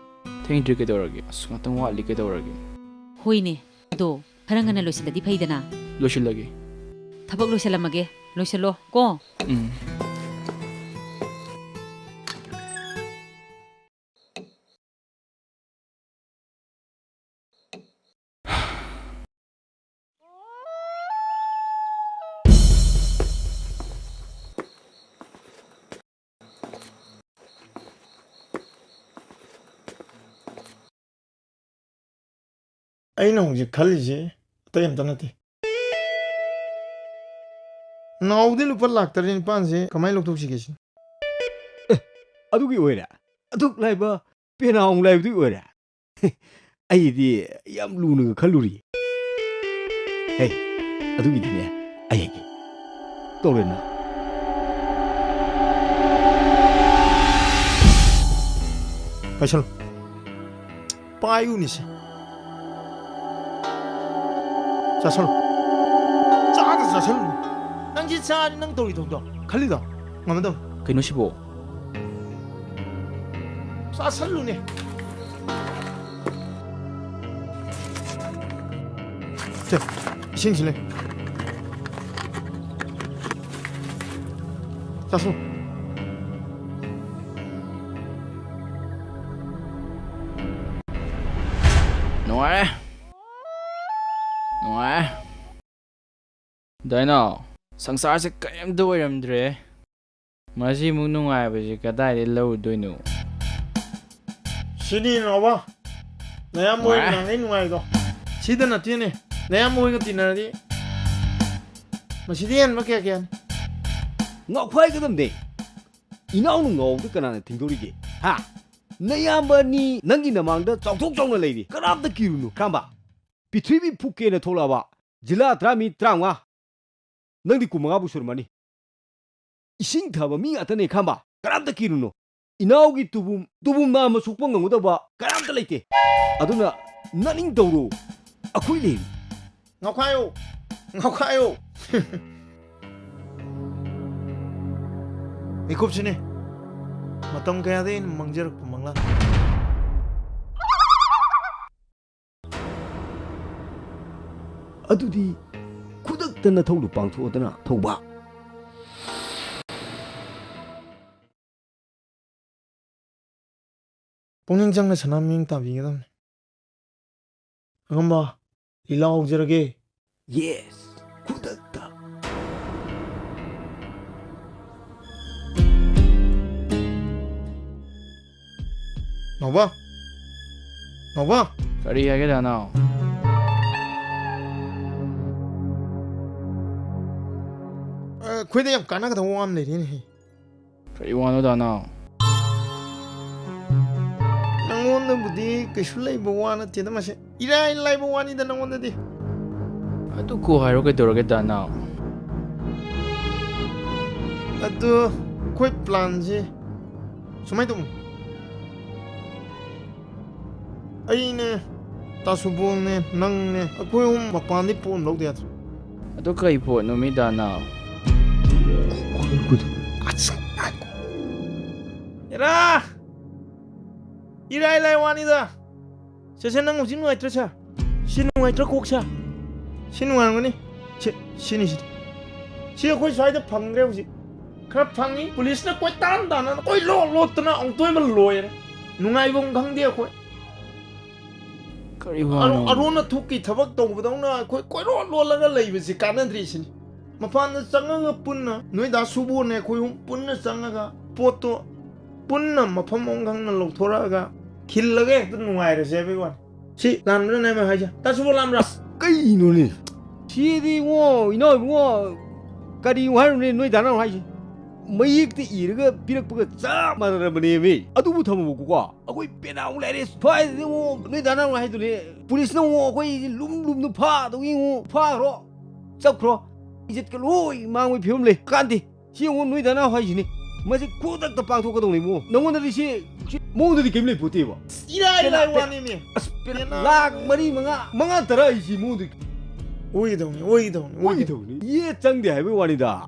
ꯊꯦꯡꯗ꯭ꯔꯤ ꯀꯩꯗꯧꯔꯒꯦ? ꯑꯁ, ꯉꯥꯛꯇꯪ ꯋꯥꯠꯂꯤ ꯀꯩꯗꯧꯔꯒꯦ? ꯍꯣꯏꯅꯦ, ꯑꯗꯣ ꯈꯔ ꯉꯟꯅ ꯂꯣꯏꯁꯤꯜꯂꯗꯤ ꯐꯩꯗꯅ꯫ ꯂꯣꯏꯁꯤꯜꯂꯒꯦ꯫ ꯊꯕꯛ ꯂꯣꯏꯁꯤꯜꯂꯝꯃꯒꯦ, ꯂꯣꯏꯁꯤꯜꯂꯣ ꯀꯣ꯫ ꯎꯝ꯫ ꯑꯩꯅ ꯍꯧꯖꯤꯛ ꯈꯜꯂꯤꯁꯦ ꯑꯇꯩ ꯑꯝꯇ ꯅꯠꯇꯦ꯫ ꯅꯥꯎꯗꯤ ꯂꯨꯄꯥ ꯂꯥꯛ ꯇꯔꯦꯠ ꯅꯤꯄꯥꯟꯁꯦ ꯀꯃꯥꯏꯅ ꯂꯧꯊꯣꯛꯁꯤꯒꯦ ꯁꯤꯅꯤ꯫ ꯑꯦ, ꯑꯗꯨꯒꯤ ꯑꯣꯏꯔꯦ? ꯑꯗꯨꯛ ꯂꯥꯏꯕ ꯄꯦꯅꯥ ꯑꯃꯨꯛ ꯂꯥꯏꯕꯗꯨꯒꯤ ꯑꯣꯏꯔꯦ? ꯑꯩꯗꯤ ꯌꯥꯝ ꯂꯨꯅꯒ ꯈꯜꯂꯨꯔꯤ꯫ ꯍꯦ, ꯑꯗꯨꯒꯤꯗꯤꯅꯦ, ꯑꯩ ꯍꯥꯏꯒꯦ꯫ ꯇꯧꯔꯦꯅ꯫ ꯄꯥꯏꯁꯜꯂꯨ꯫ ꯄꯥꯏꯌꯨꯅꯦꯁꯦ꯫ ꯆꯥꯁꯜꯂꯨ꯫ ꯆꯥꯗ ꯆꯥꯁꯜꯂꯨ꯫ ꯅꯪꯁꯤ ꯆꯥꯔꯗꯤ ꯅꯪ ꯇꯧꯔꯤ ꯊꯕꯛꯇꯣ ꯈꯜꯂꯤꯗꯣ ꯉꯝꯃꯗꯧꯅꯤ꯫ ꯀꯩꯅꯣ ꯁꯤꯕꯣ? ꯆꯥꯁꯜꯂꯨꯅꯦ꯫ ꯁꯦ, ꯏꯁꯤꯡꯁꯤ ꯂꯩ꯫ ꯆꯥꯁꯜꯂꯨ꯫ ꯅꯨꯡꯉꯥꯏꯔꯦ꯫ ꯅꯨꯡꯉꯥꯏꯔꯦ꯫ ꯗꯥꯏꯅꯥꯎ, ꯁꯪꯁꯥꯔꯁꯦ ꯀꯔꯤꯝꯇ ꯑꯣꯏꯔꯝꯗ꯭ꯔꯦ꯫ ꯃꯁꯤꯃꯨꯛ ꯅꯨꯡꯉꯥꯏꯕꯁꯤ ꯀꯗꯥꯏꯗꯩ ꯂꯧꯔꯨꯗꯣꯏꯅꯣ? ꯁꯤꯅꯤ ꯅꯥꯎꯕ, ꯅꯌꯥꯝꯕ ꯍꯣꯏ ꯅꯨꯡꯉꯥꯏ꯫ ꯅꯍꯥꯟꯉꯩ ꯅꯨꯡꯉꯥꯏꯗꯣ꯫ ꯁꯤꯗ ꯅꯠꯇꯦꯅꯦ, ꯅꯌꯥꯝꯕ ꯍꯣꯏꯒ ꯇꯤꯟꯅꯔꯗꯤ ꯃꯁꯤꯗꯤ ꯍꯦꯟꯕ ꯀꯌꯥ ꯀꯌꯥꯅꯤ꯫ ꯉꯥꯎꯈꯥꯏꯒꯗꯕꯅꯦ꯫ ꯏꯅꯥꯎꯅ ꯉꯥꯎꯕꯗ ꯀꯅꯥꯅ ꯊꯤꯡꯗꯣꯔꯤꯒꯦ? ꯍꯥ? ꯅꯌꯥꯝꯕ ꯑꯅꯤ ꯅꯪꯒꯤ ꯅꯃꯥꯡꯗ ꯆꯥꯎꯊꯣꯛ ꯆꯥꯎꯅ ꯂꯩꯔꯤ꯫ ꯀꯅꯥꯝꯇ ꯀꯤꯔꯨꯅꯨ, ꯈꯪꯕ? ꯄ꯭ꯔꯤꯊꯤꯕꯤ ꯐꯨꯛꯀꯦꯅ ꯊꯣꯛꯂꯛꯑꯕ ꯖꯤꯂꯥ ꯇꯔꯥ ꯃꯤ ꯇꯔꯥꯃꯉꯥ, ꯅꯪꯗꯤ ꯀꯨꯟꯃꯉꯥꯕꯨ ꯁꯨꯔꯝꯃꯅꯤ꯫ ꯏꯁꯤꯡ ꯊꯥꯕ ꯃꯤ ꯉꯥꯛꯇꯅꯦ, ꯈꯪꯕ? ꯀꯅꯥꯝꯇ ꯀꯤꯔꯨꯅꯨ꯫ ꯏꯅꯥꯎꯒꯤ ꯇꯨꯕꯨꯝ, ꯇꯨꯕꯨꯝ ꯅꯥꯝꯃ ꯁꯣꯛꯄ ꯉꯝꯒꯗꯕ ꯀꯅꯥꯝꯇ ꯂꯩꯇꯦ꯫ ꯑꯗꯨꯅ ꯅꯅꯤꯡ ꯇꯧꯔꯣ, ꯑꯩꯈꯣꯏ ꯂꯩꯔꯤ꯫ ꯉꯥꯎꯈꯥꯏꯌꯣ, ꯉꯥꯎꯈꯥꯏꯌꯣ꯫ ꯃꯤꯀꯨꯞꯁꯤꯅꯦ ꯃꯇꯝ ꯀꯌꯥꯗ ꯑꯩꯅ ꯃꯪꯖꯔꯛꯄ ꯃꯪꯂꯥꯟ꯫ ꯑꯗꯨꯗꯤ ꯈꯨꯗꯛꯇ ꯅꯊꯧꯗꯨ ꯄꯥꯡꯊꯣꯛꯑꯗꯅ, ꯊꯧꯕ꯫ ꯄꯨꯛꯅꯤꯡ ꯆꯪꯅ ꯁꯅꯥ ꯃꯤꯠꯌꯦꯡ ꯇꯥꯕꯤꯒꯗꯕꯅꯤ꯫ ꯑꯉꯝꯕ, ꯂꯤꯂꯥ ꯍꯧꯖꯔꯒꯦ꯫ ꯌꯦꯁ, ꯈꯨꯗꯛꯇ꯫ ꯅꯥꯎꯕ? ꯅꯥꯎꯕ? ꯀꯔꯤ ꯍꯥꯏꯒꯦ, ꯗꯥ ꯅꯥꯎ? ꯑ, ꯑꯩꯈꯣꯏꯗ ꯌꯥꯝ ꯀꯥꯟꯅꯒꯗꯕ ꯋꯥ ꯑꯃ ꯂꯩꯔꯦꯅꯦꯍꯦ꯫ ꯀꯔꯤ ꯋꯥꯅꯣ, ꯗꯥ ꯅꯥꯎ? ꯅꯪꯉꯣꯟꯗꯕꯨꯗꯤ ꯀꯩꯁꯨ ꯂꯩꯕ ꯋꯥ ꯅꯠꯇꯦꯗ ꯃꯁꯦ꯫ ꯏꯔꯥꯏ ꯂꯥꯏꯕ ꯋꯥꯅꯤꯗ ꯅꯪꯉꯣꯟꯗꯗꯤ꯫ ꯑꯗꯨ ꯀꯣ ꯍꯥꯏꯔꯣ, ꯀꯩꯗꯧꯔꯒꯦ, ꯗꯥ ꯅꯥꯎ? ꯑꯗꯨ ꯑꯩꯈꯣꯏ ꯄ꯭ꯂꯥꯟꯁꯦ ꯁꯨꯃꯥꯏꯅ ꯇꯧꯕꯅꯤ꯫ ꯑꯩꯅꯦ, ꯇꯥꯁꯨꯕꯣꯜꯅꯦ, ꯅꯪꯅꯦ, ꯑꯩꯈꯣꯏ ꯑꯍꯨꯝ ꯃꯄꯥꯟꯗꯩ ꯄꯣꯠ ꯑꯃ ꯂꯧꯗ ꯌꯥꯗ꯭ꯔꯦ꯫ ꯑꯗꯨ ꯀꯩ ꯄꯣꯠꯅꯣ, ꯃꯤ ꯗꯥ ꯅꯥꯎ? ꯑꯁ, ꯉꯥꯏꯈꯣ꯫ ꯑꯦꯔꯥ! ꯏꯔꯥꯏ ꯂꯥꯏ ꯋꯥꯅꯤꯗ꯫ ꯁꯦ, ꯁꯦ, ꯅꯪ ꯍꯧꯖꯤꯛ ꯅꯨꯡꯉꯥꯏꯇ꯭ꯔ, ꯁꯦ? ꯁꯤ ꯅꯨꯡꯉꯥꯏꯇ꯭ꯔ, ꯀꯣꯛꯁꯦ? ꯁꯤ ꯅꯨꯡꯉꯥꯏꯔꯝꯒꯅꯤ꯫ ꯁꯤ, ꯁꯤꯅꯤ, ꯁꯤꯗꯤ꯫ ꯁꯤ ꯑꯩꯈꯣꯏ ꯁ꯭ꯋꯥꯏꯗ ꯐꯪꯗ꯭ꯔꯦ ꯍꯧꯖꯤꯛ꯫ ꯈꯔ ꯐꯪꯉꯤ꯫ ꯄꯨꯂꯤꯁꯅ ꯀꯣꯏꯇꯥꯟ ꯇꯥꯟꯅꯗꯅ, ꯀꯣꯏ ꯂꯣꯠ ꯂꯣꯠꯇꯅ ꯑꯃꯨꯛꯇ ꯑꯣꯏꯕ ꯂꯣꯏꯔꯦ꯫ ꯅꯨꯡꯉꯥꯏꯐꯝ ꯈꯪꯗꯦ ꯑꯩꯈꯣꯏ꯫ ꯀꯔꯤ ꯋꯥꯅꯣ? ꯑꯔꯣ-, ꯑꯔꯣꯟꯅ ꯊꯣꯛꯀꯤ ꯊꯕꯛ ꯇꯧꯕꯗꯧꯅ ꯑꯩꯈꯣꯏ ꯀꯣꯏꯔꯣꯠ ꯂꯣꯠꯂꯒ ꯂꯩꯕꯁꯤ ꯀꯥꯟꯅꯗ꯭ꯔꯤ ꯁꯤꯅꯤ꯫ ꯃꯄꯥꯟꯗ ꯆꯪꯉꯒ ꯄꯨꯟꯅ, ꯅꯣꯏ ꯗꯥ ꯁꯨꯕꯣꯟꯅꯦ ꯑꯩꯈꯣꯏ ꯑꯍꯨꯝ ꯄꯨꯟꯅ ꯆꯪꯉꯒ ꯄꯣꯠꯇꯣ ꯄꯨꯟꯅ ꯃꯐꯝ ꯑꯃ ꯈꯪꯅ ꯂꯧꯊꯣꯔꯛꯑꯒ ꯈꯤꯜꯂꯒ ꯍꯦꯛꯇ ꯅꯨꯡꯉꯥꯏꯔꯁꯦ ꯍꯥꯏꯕꯒꯤ ꯋꯥꯅꯤ꯫ ꯁꯤ ꯂꯥꯟꯕ꯭ꯔꯥ ꯅꯥꯏꯃ ꯍꯥꯏꯁꯦ? ꯇꯥꯁꯨꯕꯣ ꯂꯥꯟꯕ꯭ꯔꯥ? ꯑꯁ, ꯀꯩꯅꯣꯅꯦ? ꯁꯤꯗꯤ ꯏꯕꯨꯡꯉꯣ, ꯏꯅꯥꯎ ꯏꯕꯨꯡꯉꯣ, ꯀꯔꯤ ꯍꯥꯏꯔꯨꯅꯦ ꯅꯣꯏ ꯗꯥ ꯅꯥꯎ ꯍꯥꯏꯁꯦ? ꯃꯌꯦꯛꯇ ꯏꯔꯒ ꯄꯤꯔꯛꯄꯒ ꯆꯞ ꯃꯥꯟꯅꯔꯕꯅꯦꯃꯤ꯫ ꯑꯗꯨꯕꯨ ꯊꯝꯃꯨꯕꯀꯣ, ꯑꯩꯈꯣꯏ ꯄꯦꯅꯥ ꯑꯃꯨꯛ ꯂꯩꯔꯦ꯫ ꯁ꯭ꯋꯥꯏꯗꯗꯤ ꯑꯃꯨꯛ ꯅꯣꯏ ꯗꯥ ꯅꯥꯎ ꯍꯥꯏꯗꯨꯅꯦ, ꯄꯨꯂꯤꯁꯅ ꯑꯃꯨꯛ ꯑꯩꯈꯣꯏꯁꯦ ꯂꯨꯝ ꯂꯨꯝꯅ ꯐꯥꯗꯧꯒꯤ ꯑꯃꯨꯛ ꯐꯥꯈ꯭ꯔꯣ, ꯆꯠꯈ꯭ꯔꯣ꯫ ꯏꯖꯠꯀ ꯂꯣꯏ ꯃꯥꯡꯕꯒꯤ ꯐꯤꯕꯝ ꯂꯩ꯫ ꯀꯥꯟꯗꯦ꯫ ꯁꯤ ꯌꯦꯡꯉꯨ, ꯅꯣꯏ ꯗꯥ ꯅꯥꯎ ꯍꯥꯏꯁꯤꯅꯤ꯫ ꯃꯁꯤ ꯈꯨꯗꯛꯇ ꯄꯥꯡꯊꯣꯛꯀꯗꯧꯅꯤ ꯏꯕꯨꯡꯉꯣ꯫ ꯅꯉꯣꯟꯗꯗꯤ ꯁꯤ, ꯁꯤ ꯃꯑꯣꯡꯗꯗꯤ ꯀꯔꯤꯝ ꯂꯩꯄꯣꯠꯇꯦꯕ꯫ ꯏꯔꯥꯏ ꯂꯥꯏ ꯄꯦꯅꯥ, ꯋꯥꯅꯤꯃꯤ꯫ ꯑꯁ, ꯄꯦꯅꯥ ꯄꯦꯅꯥ꯫ ꯂꯥꯈ ꯃꯔꯤ, ꯃꯉꯥ, ꯃꯉꯥ, ꯇꯔꯥ ꯍꯥꯏꯁꯤ ꯃꯑꯣꯡꯗꯤ꯫ ꯑꯣꯏꯒꯗꯧꯅꯤ, ꯑꯣꯏꯒꯗꯧꯅꯤ, ꯑꯣꯏꯒꯗꯧꯅꯤ꯫ ꯑꯣꯏꯒꯗꯧꯅꯤ꯫ ꯌꯦ ꯆꯪꯗꯦ ꯍꯥꯏꯕꯒꯤ ꯋꯥꯅꯤꯗ꯫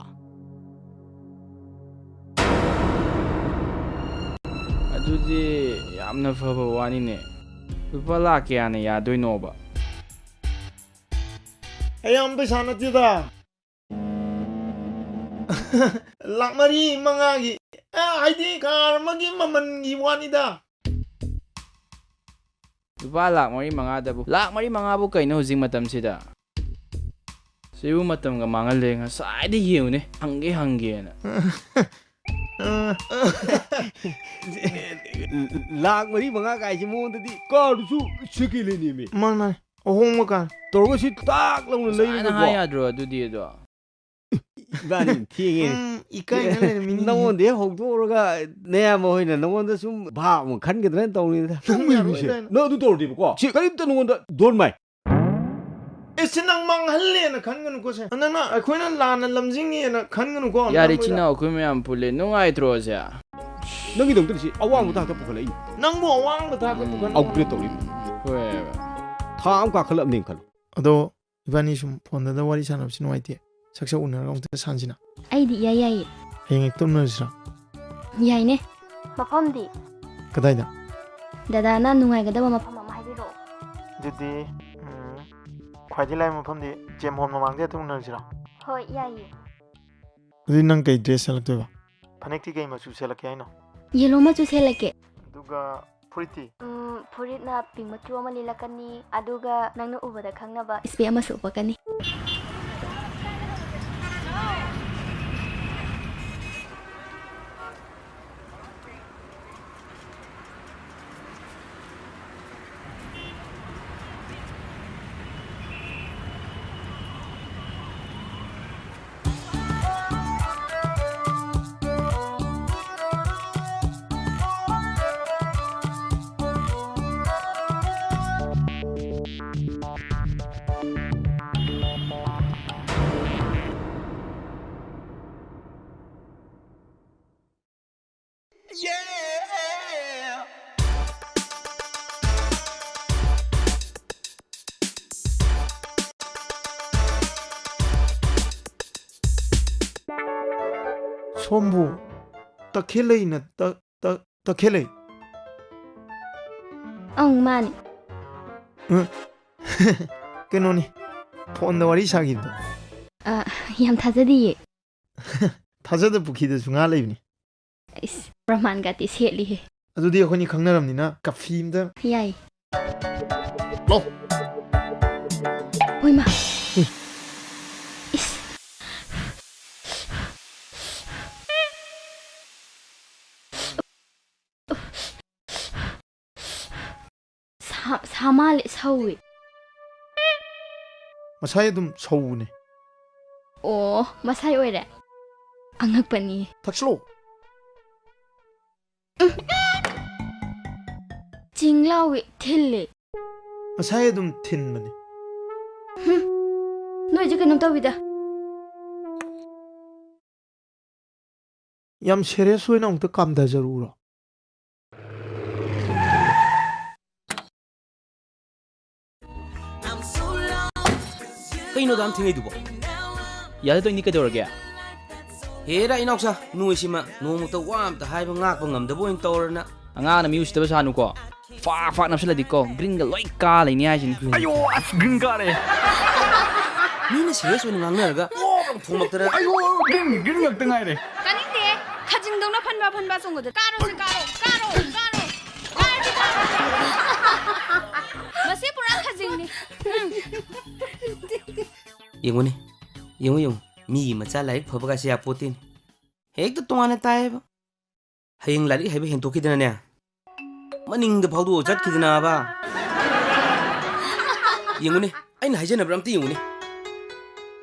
ꯑꯗꯨꯗꯤ ꯌꯥꯝꯅ ꯐꯕ ꯋꯥꯅꯤꯅꯦ꯫ ꯂꯨꯄꯥ ꯂꯥꯈ ꯀꯌꯥꯅ ꯌꯥꯗꯣꯏꯅꯣꯕ? ꯑꯌꯥꯝꯕ ꯄꯩꯁꯥ ꯅꯠꯇꯦꯗ꯫ ꯂꯥꯛ ꯃꯔꯤ ꯃꯉꯥꯒꯤ, ꯑꯦ, ꯍꯥꯏꯗꯤ ꯀꯥꯔ ꯑꯃꯒꯤ ꯃꯃꯜꯒꯤ ꯋꯥꯅꯤꯗ꯫ ꯂꯨꯄꯥ ꯂꯥꯛ ꯃꯔꯤ ꯃꯉꯥꯗꯕꯨ, ꯂꯥꯛ ꯃꯔꯤ ꯃꯉꯥꯕꯨ ꯀꯩꯅꯣ ꯍꯧꯖꯤꯛ ꯃꯇꯝꯁꯤꯗ? ꯁꯤꯕꯨ ꯃꯇꯝꯒ ꯃꯥꯡꯍꯜꯂꯦ, ꯉꯁꯥꯏꯗꯤ ꯌꯦꯡꯉꯨꯅꯦ, ꯍꯪꯒꯦ ꯍꯪꯒꯦꯅ꯫ ꯂꯥꯛ ꯃꯔꯤ ꯃꯉꯥ ꯀꯥꯏꯁꯤ ꯃꯉꯣꯟꯗꯗꯤ ꯀꯥꯔꯗꯨꯁꯨ ꯁꯦꯀꯦꯟ ꯍꯦꯟꯅꯦꯃꯤ꯫ ꯃꯥꯅꯤ, ꯃꯥꯅꯤ꯫ ꯑꯍꯣꯡꯕ ꯀꯥꯔ꯫ ꯇꯧꯔꯒ ꯁꯤ ꯇꯥꯛ ꯂꯥꯎꯅ ꯉꯁꯥꯏꯅ ꯂꯩꯔꯒꯀꯣ꯫ ꯍꯥꯏ ꯌꯥꯗ꯭ꯔꯣ ꯑꯗꯨꯗꯤ ꯑꯗꯣ? ꯏꯕꯥꯅꯤ ꯊꯦꯡꯉꯦ꯫ ꯎꯝ, ꯏꯀꯥꯏꯅ ꯂꯩꯔꯝꯃꯤꯅꯤ꯫ ꯅꯉꯣꯟꯗ ꯍꯦꯛ ꯍꯧꯗꯣꯛꯎꯔꯒ ꯅꯌꯥꯝꯕ ꯍꯣꯏꯅ ꯅꯉꯣꯟꯗ ꯁꯨꯝ ꯚꯥꯞ ꯑꯃ ꯈꯟꯒꯗ꯭ꯔꯅ ꯇꯧꯅꯤꯗ꯫ ꯅꯪ ꯌꯥꯔꯣꯏꯗ꯫ ꯅꯪ ꯑꯗꯨ ꯇꯧꯔꯗꯤꯕꯀꯣ, ꯁꯤ ꯀꯔꯤꯝꯇ ꯅꯉꯣꯟꯗ ꯗꯣꯟ ꯃꯥꯏ꯫ ꯑꯦ, ꯁꯤ ꯅꯪ ꯃꯥꯡꯍꯜꯂꯦꯅ ꯈꯟꯒꯅꯨꯀꯣ ꯁꯦ꯫ ꯅꯪꯅ ꯑꯩꯈꯣꯏꯅ ꯂꯥꯟꯅ ꯂꯝꯖꯤꯡꯉꯦꯅ ꯈꯟꯒꯅꯨꯀꯣ꯫ ꯌꯥꯔꯦ, ꯅꯝꯕꯣꯏꯗ꯫ ꯏꯆꯤꯟ ꯏꯅꯥꯎ ꯑꯩꯈꯣꯏ ꯃꯌꯥꯝ ꯄꯨꯜꯂꯦ, ꯅꯨꯡꯉꯥꯏꯇ꯭ꯔꯣ ꯁꯦ? ꯅꯪꯒꯤꯗꯃꯛꯇꯗꯤ ꯁꯤ ꯑꯋꯥꯡꯕ ꯊꯥꯛꯇ ꯄꯨꯈꯠꯂꯛꯏꯅꯤ꯫ ꯅꯪꯕꯨ ꯑꯋꯥꯡꯕ ꯊꯥꯛꯇ ꯎꯝ꯫ ꯄꯨꯈꯠꯂꯛꯏꯅꯤ꯫ ꯍꯣꯏ꯫ ꯊꯥ ꯑꯃ ꯀꯥꯈꯠꯂꯛꯑꯕꯅꯦꯅ ꯈꯜꯂꯣ꯫ ꯑꯗꯣ ꯏꯕꯥꯅꯤ ꯁꯨꯝ ꯐꯣꯟꯗꯗ ꯋꯥꯔꯤ ꯁꯥꯟꯅꯕꯁꯤ ꯅꯨꯡꯉꯥꯏꯇꯦ꯫ ꯁꯛ ꯁꯛ ꯎꯅꯔꯒ ꯑꯃꯨꯛꯇ ꯁꯥꯟꯁꯤꯅ꯫ ꯑꯩꯗꯤ ꯏꯌꯥ ꯌꯥꯏꯌꯦ꯫ ꯍꯌꯦꯡ ꯍꯦꯛꯇ ꯎꯅꯔꯁꯤꯔꯣ? ꯌꯥꯏꯅꯦ꯫ ꯃꯐꯝꯗꯤ? ꯀꯗꯥꯏꯗ? ꯗꯗꯥꯅ ꯅꯨꯡꯉꯥꯏꯒꯗꯕ ꯃꯐꯝ ꯑꯃ ꯍꯥꯏꯕꯤꯔꯛꯑꯣ꯫ ꯑꯗꯨꯗꯤ, ꯎꯝ, ꯈ꯭ꯋꯥꯏꯗꯒꯤ ꯂꯥꯏꯕ ꯃꯐꯝꯗꯤ ꯖꯦꯝ ꯍꯣꯜ ꯃꯃꯥꯡꯗ ꯍꯦꯛꯇ ꯎꯅꯔꯁꯤꯔꯣ? ꯍꯣꯏ, ꯌꯥꯏꯌꯦ꯫ ꯑꯗꯨꯗꯤ ꯅꯪ ꯀꯩ ꯗ꯭ꯔꯦꯁ ꯁꯦꯠꯂꯛꯇꯣꯏꯕ? ꯐꯅꯦꯛꯇꯤ ꯀꯩ ꯃꯆꯨ ꯁꯦꯠꯂꯛꯀꯦ ꯍꯥꯏꯅꯣ? ꯌꯦꯂꯣ ꯃꯆꯨ ꯁꯦꯠꯂꯛꯀꯦ꯫ ꯑꯗꯨꯒ ꯐꯨꯔꯤꯠꯇꯤ? ꯎꯝ, ꯐꯨꯔꯤꯠꯅ ꯄꯤꯡ ꯃꯆꯨ ꯑꯃ ꯂꯤꯠꯂꯛꯀꯅꯤ, ꯑꯗꯨꯒ ꯅꯪꯅ ꯎꯕꯗ ꯈꯪꯅꯕ ꯏꯁꯄꯦꯛ ꯑꯃꯁꯨ ꯎꯞꯄꯛꯀꯅꯤ꯫ ꯁꯣꯝꯕꯨ ꯇꯈꯦꯜꯂꯩꯅ ꯇ-, ꯇ-, ꯇꯈꯦꯜꯂꯩ? ꯑꯪ, ꯃꯥꯅꯤ꯫ ꯎꯝ꯫ ꯀꯩꯅꯣꯅꯤ, ꯐꯣꯟꯗ ꯋꯥꯔꯤ ꯁꯥꯈꯤꯕꯗꯣ꯫ ꯑ, ꯌꯥꯝ ꯊꯥꯖꯗꯤꯌꯦ꯫ ꯊꯥꯖꯗ ꯄꯨꯈ꯭ꯔꯤꯗꯁꯨ ꯉꯥ ꯂꯩꯕꯅꯤ꯫ ꯏꯁ, ꯄ꯭ꯔꯃꯥꯟꯒꯗꯤ ꯁꯦꯠꯂꯤꯍꯦ꯫ ꯑꯗꯨꯗꯤ ꯑꯩꯈꯣꯏꯅꯤ ꯈꯪꯅꯔꯝꯅꯤꯅ ꯀꯐꯤ ꯑꯝꯇ꯫ ꯌꯥꯏ꯫ ꯂꯥꯎ꯫ ꯍꯣꯏꯃ꯫ ꯏꯁ꯫ ꯁꯥ-, ꯁꯥ ꯃꯥꯜꯂꯦ, ꯁꯧꯏ꯫ ꯃꯁꯥꯏ ꯑꯗꯨꯝ ꯁꯧꯕꯅꯦ꯫ ꯑꯣ, ꯃꯁꯥꯏ ꯑꯣꯏꯔꯦ꯫ ꯑꯉꯛꯄꯅꯤ꯫ ꯊꯛꯁꯂꯣ꯫ ꯎꯝ꯫ ꯆꯤꯡ ꯂꯥꯎꯏ, ꯊꯤꯜꯂꯤ꯫ ꯃꯁꯥꯏ ꯑꯗꯨꯝ ꯊꯤꯟꯕꯅꯦ꯫ ꯍꯨꯝ꯫ ꯅꯣꯏꯁꯦ ꯀꯩꯅꯣꯝ ꯇꯧꯋꯤꯗ꯫ ꯌꯥꯝ serious ꯑꯣꯏꯅ ꯑꯃꯨꯛꯇ ꯀꯥꯝꯊꯖꯔꯛꯎꯔꯣ? ꯀꯩꯅꯣ ꯑꯗꯨꯝ ꯊꯦꯡꯉꯩꯗꯨꯕꯣ? ꯌꯥꯗ ꯇꯧꯏꯅꯤ, ꯀꯩꯗꯧꯔꯒꯦ? ꯍꯦꯔꯥ ꯏꯅꯥꯎꯆꯥ, ꯅꯣꯏꯁꯤꯃ ꯅꯣꯡꯃꯇ ꯋꯥ ꯑꯝꯇ ꯍꯥꯏꯕ ꯉꯥꯛꯄ ꯉꯝꯗꯕ ꯑꯣꯏꯅ ꯇꯧꯔꯅ꯫ ꯑꯉꯥꯡꯅ ꯃꯤ ꯎꯁꯤꯠꯇꯕ ꯁꯥꯅꯨꯀꯣ꯫ ꯐꯥꯛ ꯐꯥꯛ ꯅꯞꯁꯤꯜꯂꯗꯤꯀꯣ, greenꯒ ꯂꯣꯏ ꯀꯥ ꯂꯩꯅꯤ ꯍꯥꯏꯁꯤꯅꯤ꯫ ꯑꯌꯣ, ꯑꯁ, green ꯀꯥꯔꯦ꯫ ꯃꯤꯅ serious ꯑꯣꯏꯅ ꯉꯥꯡꯅꯔꯒ ꯊꯣꯡꯂꯛꯇꯅ꯫ ꯑꯌꯣ, green, green ꯉꯥꯛꯇ ꯉꯥꯏꯔꯦ꯫ ꯀꯥꯅꯤꯡꯗꯦ꯫ ꯈꯖꯤꯡꯗꯧꯅ ꯐꯟꯕ ꯐꯟꯕ ꯆꯣꯡꯕꯗ꯫ ꯀꯥꯔꯣꯁꯦ, ꯀꯥꯔꯣ, ꯀꯥꯔꯣ, ꯀꯥꯔꯣ꯫ ꯀꯥꯔꯗꯤ ꯀꯥꯔꯣ꯫ ꯃꯁꯤ ꯄꯨꯔꯥ ꯈꯖꯤꯡꯅꯤ꯫ ꯎꯝ꯫ ꯌꯦꯡꯉꯨꯅꯦ, ꯌꯦꯡꯉꯨ, ꯌꯦꯡꯉꯨ꯫ ꯃꯤꯒꯤ ꯃꯆꯥ ꯂꯥꯏꯔꯤꯛ ꯐꯕꯒꯥꯏꯁꯦ ꯌꯥꯄꯣꯠꯇꯦꯅꯦ꯫ ꯍꯦꯛꯇ ꯇꯣꯉꯥꯟꯅ ꯇꯥꯏꯌꯦꯕ꯫ ꯍꯌꯦꯡ ꯂꯥꯏꯔꯤꯛ ꯍꯩꯕ ꯍꯦꯟꯇꯣꯛꯈꯤꯗꯅꯅꯦ, ꯃꯅꯤꯡꯗ ꯐꯥꯎꯗꯣꯛꯑ ꯆꯠꯈꯤꯗꯅꯕ꯫ ꯌꯦꯡꯉꯨꯅꯦ, ꯑꯩꯅ ꯍꯥꯏꯖꯅꯕ꯭ꯔꯥ ꯑꯝꯇ ꯌꯦꯡꯉꯨꯅꯦ꯫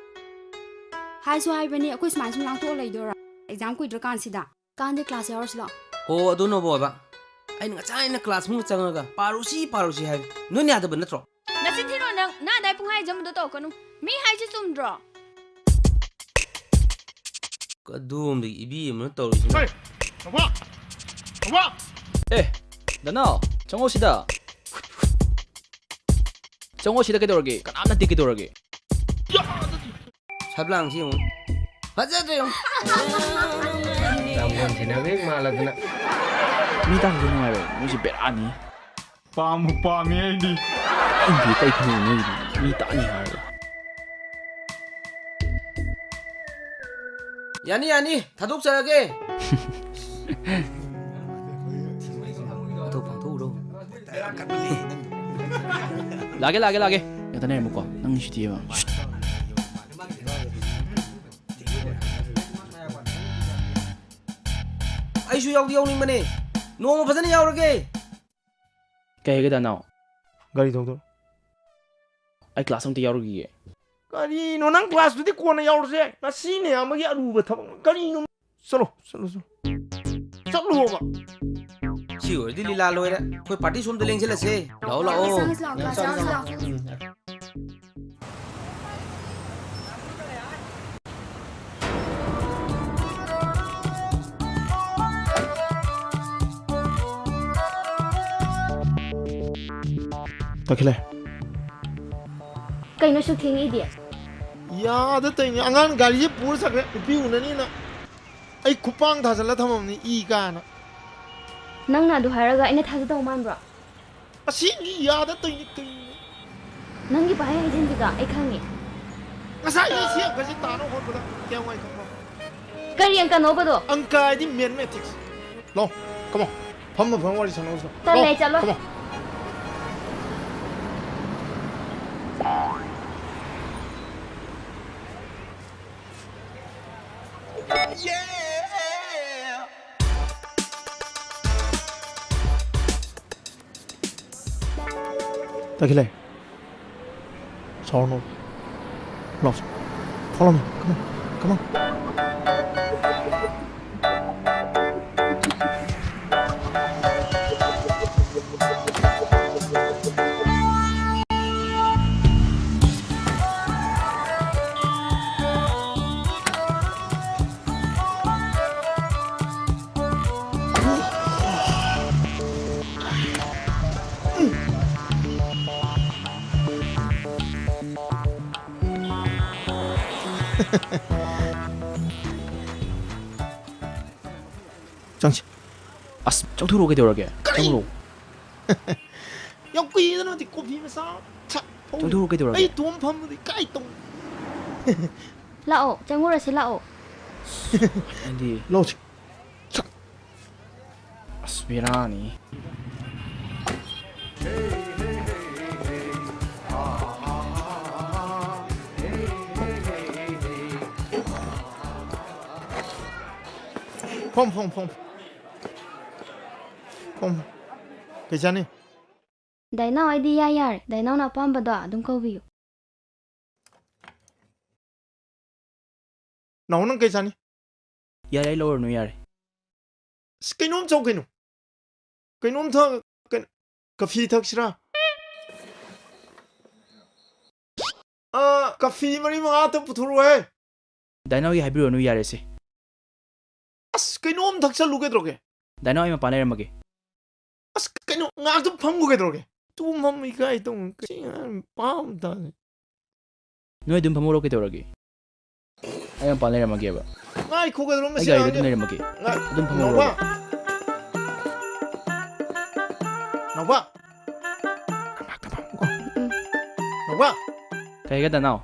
ꯍꯥꯏꯁꯨ ꯍꯥꯏꯕꯅꯤ, ꯑꯩꯈꯣꯏ ꯁꯨꯃꯥꯏꯅ ꯁꯨꯝ ꯂꯥꯡꯊꯣꯛꯑ ꯂꯩꯗꯣꯏꯔꯥ? Exam ꯀꯨꯏꯗ꯭ꯔꯀꯥꯟꯁꯤꯗ꯫ ꯀꯥꯟꯗꯦ, class ꯌꯥꯎꯔꯁꯤ ꯂꯥꯛꯑꯣ꯫ ꯍꯣ, ꯑꯗꯨꯅꯕꯨ ꯑꯣꯏꯕ꯫ ꯑꯩꯅ ꯉꯁꯥꯏꯅ class ꯃꯅꯨꯡꯗ ꯆꯪꯉꯒ ꯄꯥꯔꯨꯁꯤ, ꯄꯥꯔꯨꯁꯤ ꯍꯥꯏꯕ꯫ ꯅꯣꯏꯅ ꯌꯥꯗꯕ ꯅꯠꯇ꯭ꯔꯣ? ꯅꯆꯤꯟ ꯊꯤꯅꯣ ꯅꯪ꯫ ꯅꯪ ꯑꯗꯥꯏ ꯄꯨꯡꯍꯥꯏ ꯍꯥꯏꯖꯟꯕꯗꯣ ꯇꯧꯔꯛꯀꯅꯨ꯫ ꯃꯤ ꯍꯥꯏꯁꯤ ꯆꯨꯝꯗ꯭ꯔꯣ? ꯀꯗꯣꯝꯗꯒꯤ ꯏꯕꯤ ꯑꯃꯅ ꯇꯧꯔꯤꯁꯤꯅ? ꯍꯩ! ꯅꯣꯡꯄꯣꯛ! ꯅꯣꯡꯄꯣꯛ! ꯑꯦ, ꯗꯅꯥꯎ, ꯆꯪꯉꯣ ꯁꯤꯗ꯫ ꯆꯪꯉꯣ ꯁꯤꯗ, ꯀꯩꯗꯧꯔꯒꯦ? ꯀꯅꯥꯝ ꯅꯠꯇꯦ, ꯀꯩꯗꯧꯔꯒꯦ? ꯁꯕꯂꯥꯡꯁꯤ ꯌꯦꯡꯉꯨ꯫ ꯐꯖꯗ꯭ꯔꯦ ꯌꯦꯡꯉꯨ꯫ ꯌꯥꯝ ꯂꯣꯟ ꯁꯦꯟꯅꯕ ꯍꯦꯛ ꯃꯥꯜꯂꯗꯅ꯫ ꯃꯤ ꯇꯥꯛꯄꯗ ꯅꯨꯡꯉꯥꯏꯔꯣꯏ, ꯃꯣꯏꯁꯤ ꯕꯦꯔꯥꯅꯤ꯫ ꯄꯥꯝꯕꯨ ꯄꯥꯝꯃꯤ ꯑꯩꯗꯤ꯫ ꯑꯩꯗꯤ ꯀꯩ ꯈꯪꯉꯤ ꯅꯣꯏꯒꯤꯗꯤ? ꯃꯤ ꯇꯥꯛꯅꯤ ꯍꯥꯏꯔꯒ꯫ ꯌꯥꯅꯤ, ꯌꯥꯅꯤ, ꯊꯥꯗꯣꯛꯆꯔꯒꯦ꯫ ꯑꯗꯣ ꯐꯥꯡꯊꯣꯛꯎꯔꯣ꯫ ꯂꯥꯛꯑꯒꯦ, ꯂꯥꯛꯑꯒꯦ, ꯂꯥꯛꯑꯒꯦ꯫ ꯉꯥꯛꯇ ꯂꯩꯔꯝꯃꯨꯀꯣ꯫ ꯅꯪ ꯁꯤꯗꯤꯕ꯫ ꯑꯩꯁꯨ ꯌꯥꯎꯗꯤ ꯌꯥꯎꯅꯤꯡꯕꯅꯦ꯫ ꯅꯣꯡꯃ ꯐꯖꯅ ꯌꯥꯎꯔꯒꯦ꯫ ꯀꯩ ꯍꯥꯏꯒꯦ ꯗꯥ ꯅꯥꯎ? ꯒꯥꯔꯤ ꯊꯧꯗꯣꯔꯣ꯫ ꯑꯩ ꯀ꯭ꯂꯥꯁ ꯑꯝꯇ ꯌꯥꯎꯔꯨꯈꯤꯒꯦ꯫ ꯀꯔꯤꯅꯣ ꯅꯪ ꯀ꯭ꯂꯥꯁꯇꯨꯗꯤ ꯀꯣꯟꯅ ꯌꯥꯎꯔꯁꯦ꯫ ꯉꯁꯤ ꯅꯌꯥꯝꯕꯒꯤ ꯑꯔꯨꯕ ꯊꯕꯛ꯫ ꯀꯔꯤꯅꯣ? ꯆꯠꯂꯣ, ꯆꯠꯂꯣ, ꯆꯠꯂꯣ꯫ ꯆꯠꯂꯣꯕ꯫ ꯁꯤ ꯑꯣꯏꯔꯗꯤ ꯂꯤꯂꯥ ꯂꯣꯏꯔꯦ꯫ ꯑꯩꯈꯣꯏ ꯄꯥꯔꯇꯤ ꯁꯣꯝꯗ ꯂꯦꯡꯁꯤꯜꯂꯁꯦ꯫ ꯂꯥꯛꯑꯣ, ꯂꯥꯛꯑꯣ꯫ ꯆꯪꯉꯁꯤ ꯂꯥꯛꯑꯣ, ꯀ꯭ꯂꯥꯁ ꯆꯪꯉꯁꯤ ꯂꯥꯛꯑꯣ꯫ ꯇꯈꯤꯂꯦ꯫ ꯀꯩꯅꯣ ꯁꯨꯛ ꯊꯦꯡꯉꯛꯏꯗꯤ? ꯌꯥꯗ ꯇꯧꯔꯤꯅꯤ꯫ ꯑꯉꯥꯡ ꯒꯥꯔꯤꯁꯦ ꯄꯨꯔ ꯆꯠꯈ꯭ꯔꯦ꯫ ꯅꯨꯄꯤ ꯎꯅꯅꯤꯅ ꯑꯩ ꯈꯨꯄꯥꯡ ꯊꯥꯖꯤꯜꯂ ꯊꯝꯃꯝꯅꯤ, ꯏ ꯀꯥꯅ꯫ ꯅꯪꯅ ꯑꯗꯨ ꯍꯥꯏꯔꯒ ꯑꯩꯅ ꯊꯥꯖꯗꯧ ꯃꯥꯟꯕ꯭ꯔꯣ? ꯑꯁꯦꯡꯒꯤ ꯌꯥꯗ ꯇꯧꯔꯤꯅꯤ ꯀꯩꯅꯣ? ꯅꯪꯒꯤ ꯄꯪꯍꯥꯏ ꯍꯥꯏꯖꯤꯟꯕꯤꯗꯣ ꯑꯩ ꯈꯪꯉꯤ꯫ ꯉꯁꯥꯏ ꯑꯩ ꯁꯤ ꯑꯪꯀꯁꯦ ꯇꯥꯅꯕ ꯍꯣꯠꯄꯗ ꯀꯌꯥꯝ ꯋꯥꯏ ꯈꯪꯕ꯭ꯔꯣ? ꯀꯔꯤ ꯑꯪꯀꯅꯣꯕꯗꯣ? ꯑꯪꯀ ꯍꯥꯏꯗꯤ mathematics꯫ ꯂꯥꯛꯑꯣ, come on꯫ ꯐꯝꯃ ꯐꯝꯃ ꯋꯥꯔꯤ ꯁꯥꯟꯅꯧꯁꯤ꯫ ꯇꯜꯂꯦ, ꯂꯥꯛꯑꯣ, ꯆꯠꯂꯣ꯫ Come on꯫ ꯇꯈꯤꯂꯦ꯫ ꯁꯥꯎꯔꯅꯨ꯫ ꯂꯥꯛꯑꯣ꯫ Follow me. Come on. Come on. ꯆꯪꯁꯤ꯫ ꯑꯁ, ꯆꯪꯊꯣꯔꯛꯑꯣ ꯀꯩꯗꯧꯔꯒꯦ? ꯀꯔꯤ? ꯆꯪꯉꯛꯑꯣ꯫ ꯌꯥꯝ ꯀꯨꯏꯗꯅ ꯍꯧꯖꯤꯛ ꯀꯣꯐꯤ ꯃꯆꯥ ꯊꯛ ꯐꯥꯎ꯫ ꯆꯪꯊꯣꯔꯛꯑꯣ ꯀꯩꯗꯧꯔꯒꯦ? ꯑꯩ ꯏꯇꯣꯝ ꯐꯝꯕꯗꯤ ꯀꯥꯏ ꯇꯧ-꯫ ꯂꯥꯛꯑꯣ, ꯆꯪꯉꯨꯔꯁꯤ ꯂꯥꯛꯑꯣ꯫ ꯑꯩꯗꯤ ꯂꯧꯁꯤ꯫ ꯑꯁ, ꯕꯦꯔꯥꯅꯤ꯫ ꯐꯝ, ꯐꯝ, ꯐꯝ꯫ ꯐꯝ꯫ ꯀꯩ ꯆꯥꯅꯤ? ꯗꯥꯏꯅꯥꯎ, ꯑꯩꯗꯤ ꯏꯌꯥ ꯌꯥꯔꯦ꯫ ꯗꯥꯏꯅꯥꯎꯅ ꯑꯄꯥꯝꯕꯗꯣ ꯑꯗꯨꯝ ꯀꯧꯕꯤꯌꯨ꯫ ꯅꯥꯎ, ꯅꯪ ꯀꯩ ꯆꯥꯅꯤ? ꯌꯥꯔꯦ, ꯑꯩ ꯂꯧꯔꯅꯨ, ꯌꯥꯔꯦ꯫ ꯑꯁ, ꯀꯩꯅꯣꯝ ꯆꯧ ꯀꯩꯅꯣ꯫ ꯀꯩꯅꯣꯝ ꯊꯛ-, ꯀꯩꯅꯣ, ꯀꯐꯤ ꯊꯛꯁꯤꯔꯥ? ꯑꯥ, ꯀꯐꯤ ꯃꯔꯤ ꯃꯉꯥ ꯇ ꯄꯨꯊꯣꯔꯛꯑꯣꯍꯦ꯫ ꯗꯥꯏꯅꯥꯎꯒꯤ ꯍꯥꯏꯕꯤꯔꯨꯔꯅꯨ, ꯌꯥꯔꯦꯁꯦ꯫ ꯑꯁ, ꯀꯩꯅꯣꯝ ꯊꯛꯆꯜꯂꯨ ꯀꯩꯗꯧꯔꯒꯦ? ꯗꯥꯏꯅꯥꯎ, ꯑꯩ ꯃꯄꯥꯟ ꯂꯩꯔꯝꯃꯒꯦ꯫ ꯑꯁ, ꯀꯩꯅꯣ, ꯉꯥꯏꯍꯥꯛꯇꯪ ꯐꯝꯈꯣ ꯀꯩꯗꯧꯔꯒꯦ? ꯇꯨꯝ ꯐꯝ ꯏꯀꯥꯏ ꯇꯧꯅꯨ꯫ ꯀꯁꯤ ꯑꯉꯥꯡ ꯄꯥꯝ ꯇꯥꯅꯤ꯫ ꯅꯣꯏ ꯑꯗꯨꯝ ꯐꯝꯍꯧꯔꯣ ꯀꯩꯗꯧꯔꯒꯦ? ꯑꯩ ꯃꯄꯥꯟ ꯂꯩꯔꯝꯃꯒꯦꯕ꯫ ꯉꯥꯏꯈꯣ ꯀꯩꯗꯧꯔꯒꯦ? ꯑꯩ ꯃꯁꯤ ꯒꯥꯔꯤꯗ ꯑꯗꯨꯝ ꯑꯉꯥꯡꯁꯦ ꯂꯩꯔꯝꯃꯒꯦ꯫ ꯉꯥꯏ-, ꯑꯗꯨꯝ ꯐꯝꯍꯧꯔꯣ꯫ ꯅꯥꯎꯕ! ꯅꯥꯎꯕ! ꯉꯥꯏꯍꯥꯛꯇꯪ ꯐꯝꯈꯣ꯫ ꯎꯝ꯫ ꯅꯥꯎꯕ! ꯀꯩ ꯍꯥꯏꯒꯦ, ꯗꯥꯏꯅꯥꯎ?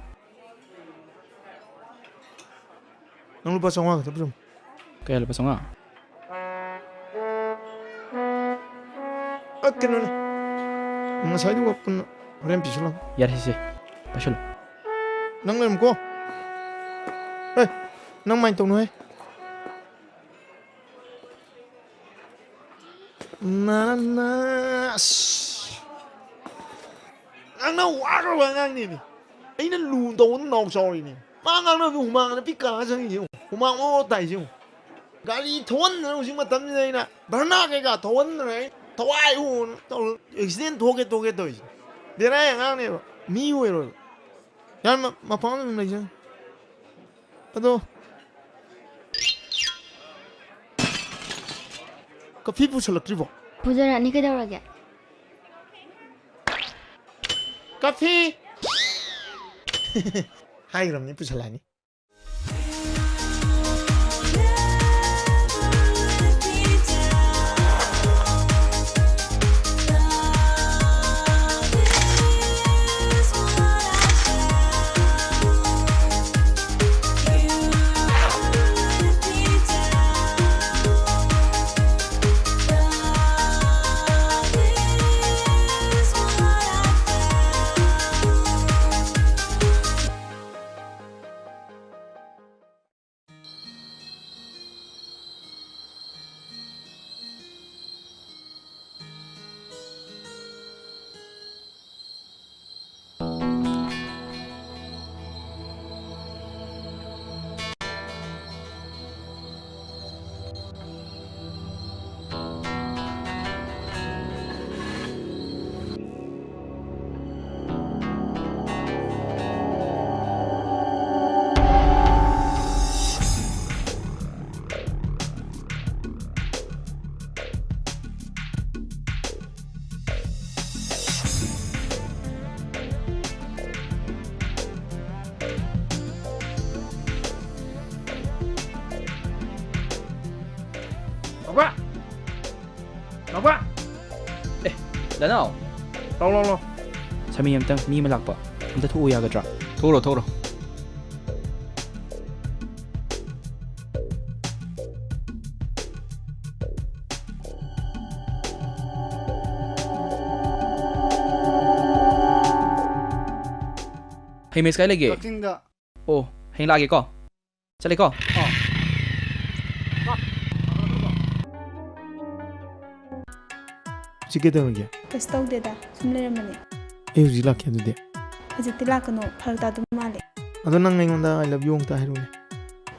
ꯅꯪ ꯂꯨꯄꯥ ꯆꯥꯝꯃꯉꯥ ꯈꯛꯇ ꯄꯤꯔꯝꯃꯨ꯫ ꯀꯌꯥ, ꯂꯨꯄꯥ ꯆꯥꯝꯃꯉꯥ? ꯑ, ꯀꯩꯅꯣꯅꯦ꯫ ꯉꯁꯥꯏꯗꯨꯒ ꯄꯨꯟꯅ ꯍꯣꯔꯦꯟ ꯄꯤꯁꯤꯜꯂꯣ꯫ ꯌꯥꯔꯦ, ꯁꯦ, ꯁꯦ꯫ ꯄꯥꯏꯁꯜꯂꯨ꯫ ꯅꯪ ꯂꯩꯔꯝꯃꯨꯀꯣ꯫ ꯑꯦ, ꯅꯪ ꯃꯥꯏꯟ ꯇꯧꯅꯨꯍꯦ꯫ ꯅꯥ, ꯅꯥ, ꯅꯥ, ꯑꯁ꯫ ꯉꯥꯡꯅ ꯋꯥꯈ꯭ꯔꯕ ꯑꯉꯥꯡꯅꯦꯃꯤ꯫ ꯑꯩꯅ ꯂꯨ ꯇꯧꯕꯗ ꯅꯥꯎ ꯆꯥꯎꯔꯤꯅꯦ꯫ ꯃꯥ ꯉꯥꯡꯅꯕꯗ ꯍꯨꯃꯥꯡꯅ ꯄꯤꯛ ꯀꯥꯉ ꯆꯪꯉꯤꯁꯦ ꯌꯦꯡꯉꯨ꯫ ꯍꯨꯃꯥꯡ ꯑꯣꯔ ꯇꯥꯏꯁꯦ ꯌꯦꯡꯉꯨ꯫ ꯒꯥꯔꯤ ꯊꯧꯍꯟꯗꯅ ꯍꯧꯖꯤꯛ ꯃꯇꯝꯁꯤꯗ ꯑꯩꯅ ꯙꯔꯅꯥ ꯀꯩꯀꯥ ꯊꯧꯍꯟꯗꯅ ꯑꯩ ꯊꯋꯥꯏ ꯍꯨꯅ ꯇꯧꯔ ꯑꯦꯛꯁꯤꯗꯦꯟ ꯊꯣꯛꯀꯦ ꯊꯣꯛꯀꯦ ꯇꯧꯔꯤꯁꯦ꯫ ꯕꯦꯔꯥꯒꯤ ꯑꯉꯥꯡꯅꯦꯕ꯫ ꯃꯤ ꯑꯣꯏꯔꯣꯏꯕ꯫ ꯌꯥꯔꯦ, ꯃ-, ꯃꯄꯥꯟꯗ ꯑꯗꯨꯝ ꯂꯩꯖꯔꯣ꯫ ꯑꯗꯣ, ꯀꯐꯤ ꯄꯨꯁꯜꯂꯛꯇ꯭ꯔꯤꯕꯣ? ꯄꯨꯖꯔꯛꯑꯅꯤ, ꯀꯩꯗꯧꯔꯒꯦ? ꯀꯐꯤ! ꯍꯥꯏꯈ꯭ꯔꯕꯅꯤ, ꯄꯨꯁꯜꯂꯛꯑꯅꯤ꯫ ꯗꯅꯥꯎ꯫ ꯂꯥꯎ, ꯂꯥꯎ, ꯂꯥꯎ꯫ ꯁꯃꯤ, ꯑꯝꯇꯪ ꯃꯤ ꯑꯃ ꯂꯥꯛꯄ꯫ ꯑꯝꯇ ꯊꯣꯛꯎ ꯌꯥꯒꯗ꯭ꯔꯥ? ꯊꯣꯛꯎꯔꯣ, ꯊꯣꯛꯎꯔꯣ꯫ ꯍꯩ, ꯃꯤꯁ, ꯀꯥꯏ ꯂꯩꯒꯦ? ꯀꯛꯆꯤꯡꯗ꯫ ꯑꯣ, ꯍꯌꯦꯡ ꯂꯥꯛꯑꯒꯦꯀꯣ꯫ ꯆꯠꯂꯦꯀꯣ? ꯑꯥ꯫ ꯍꯧꯖꯤꯛ ꯀꯩꯗꯧꯔꯤꯒꯦ? ꯀꯩꯁꯨ ꯇꯧꯗꯦꯗ, ꯁꯨꯝ ꯂꯩꯔꯝꯕꯅꯦ꯫ ꯑꯩ ꯍꯧꯖꯤꯛ ꯂꯥꯛꯀꯦ ꯑꯗꯨꯗꯤ꯫ ꯍꯧꯖꯤꯛꯇꯤ ꯂꯥꯛꯀꯅꯨ, ꯐꯔꯛ ꯇꯥꯗꯧ ꯃꯥꯜꯂꯦ꯫ ꯑꯗꯣ ꯅꯪ ꯑꯩꯉꯣꯟꯗ "I love you" ꯑꯃꯨꯛꯇ ꯍꯥꯏꯔꯛꯎꯅꯦ꯫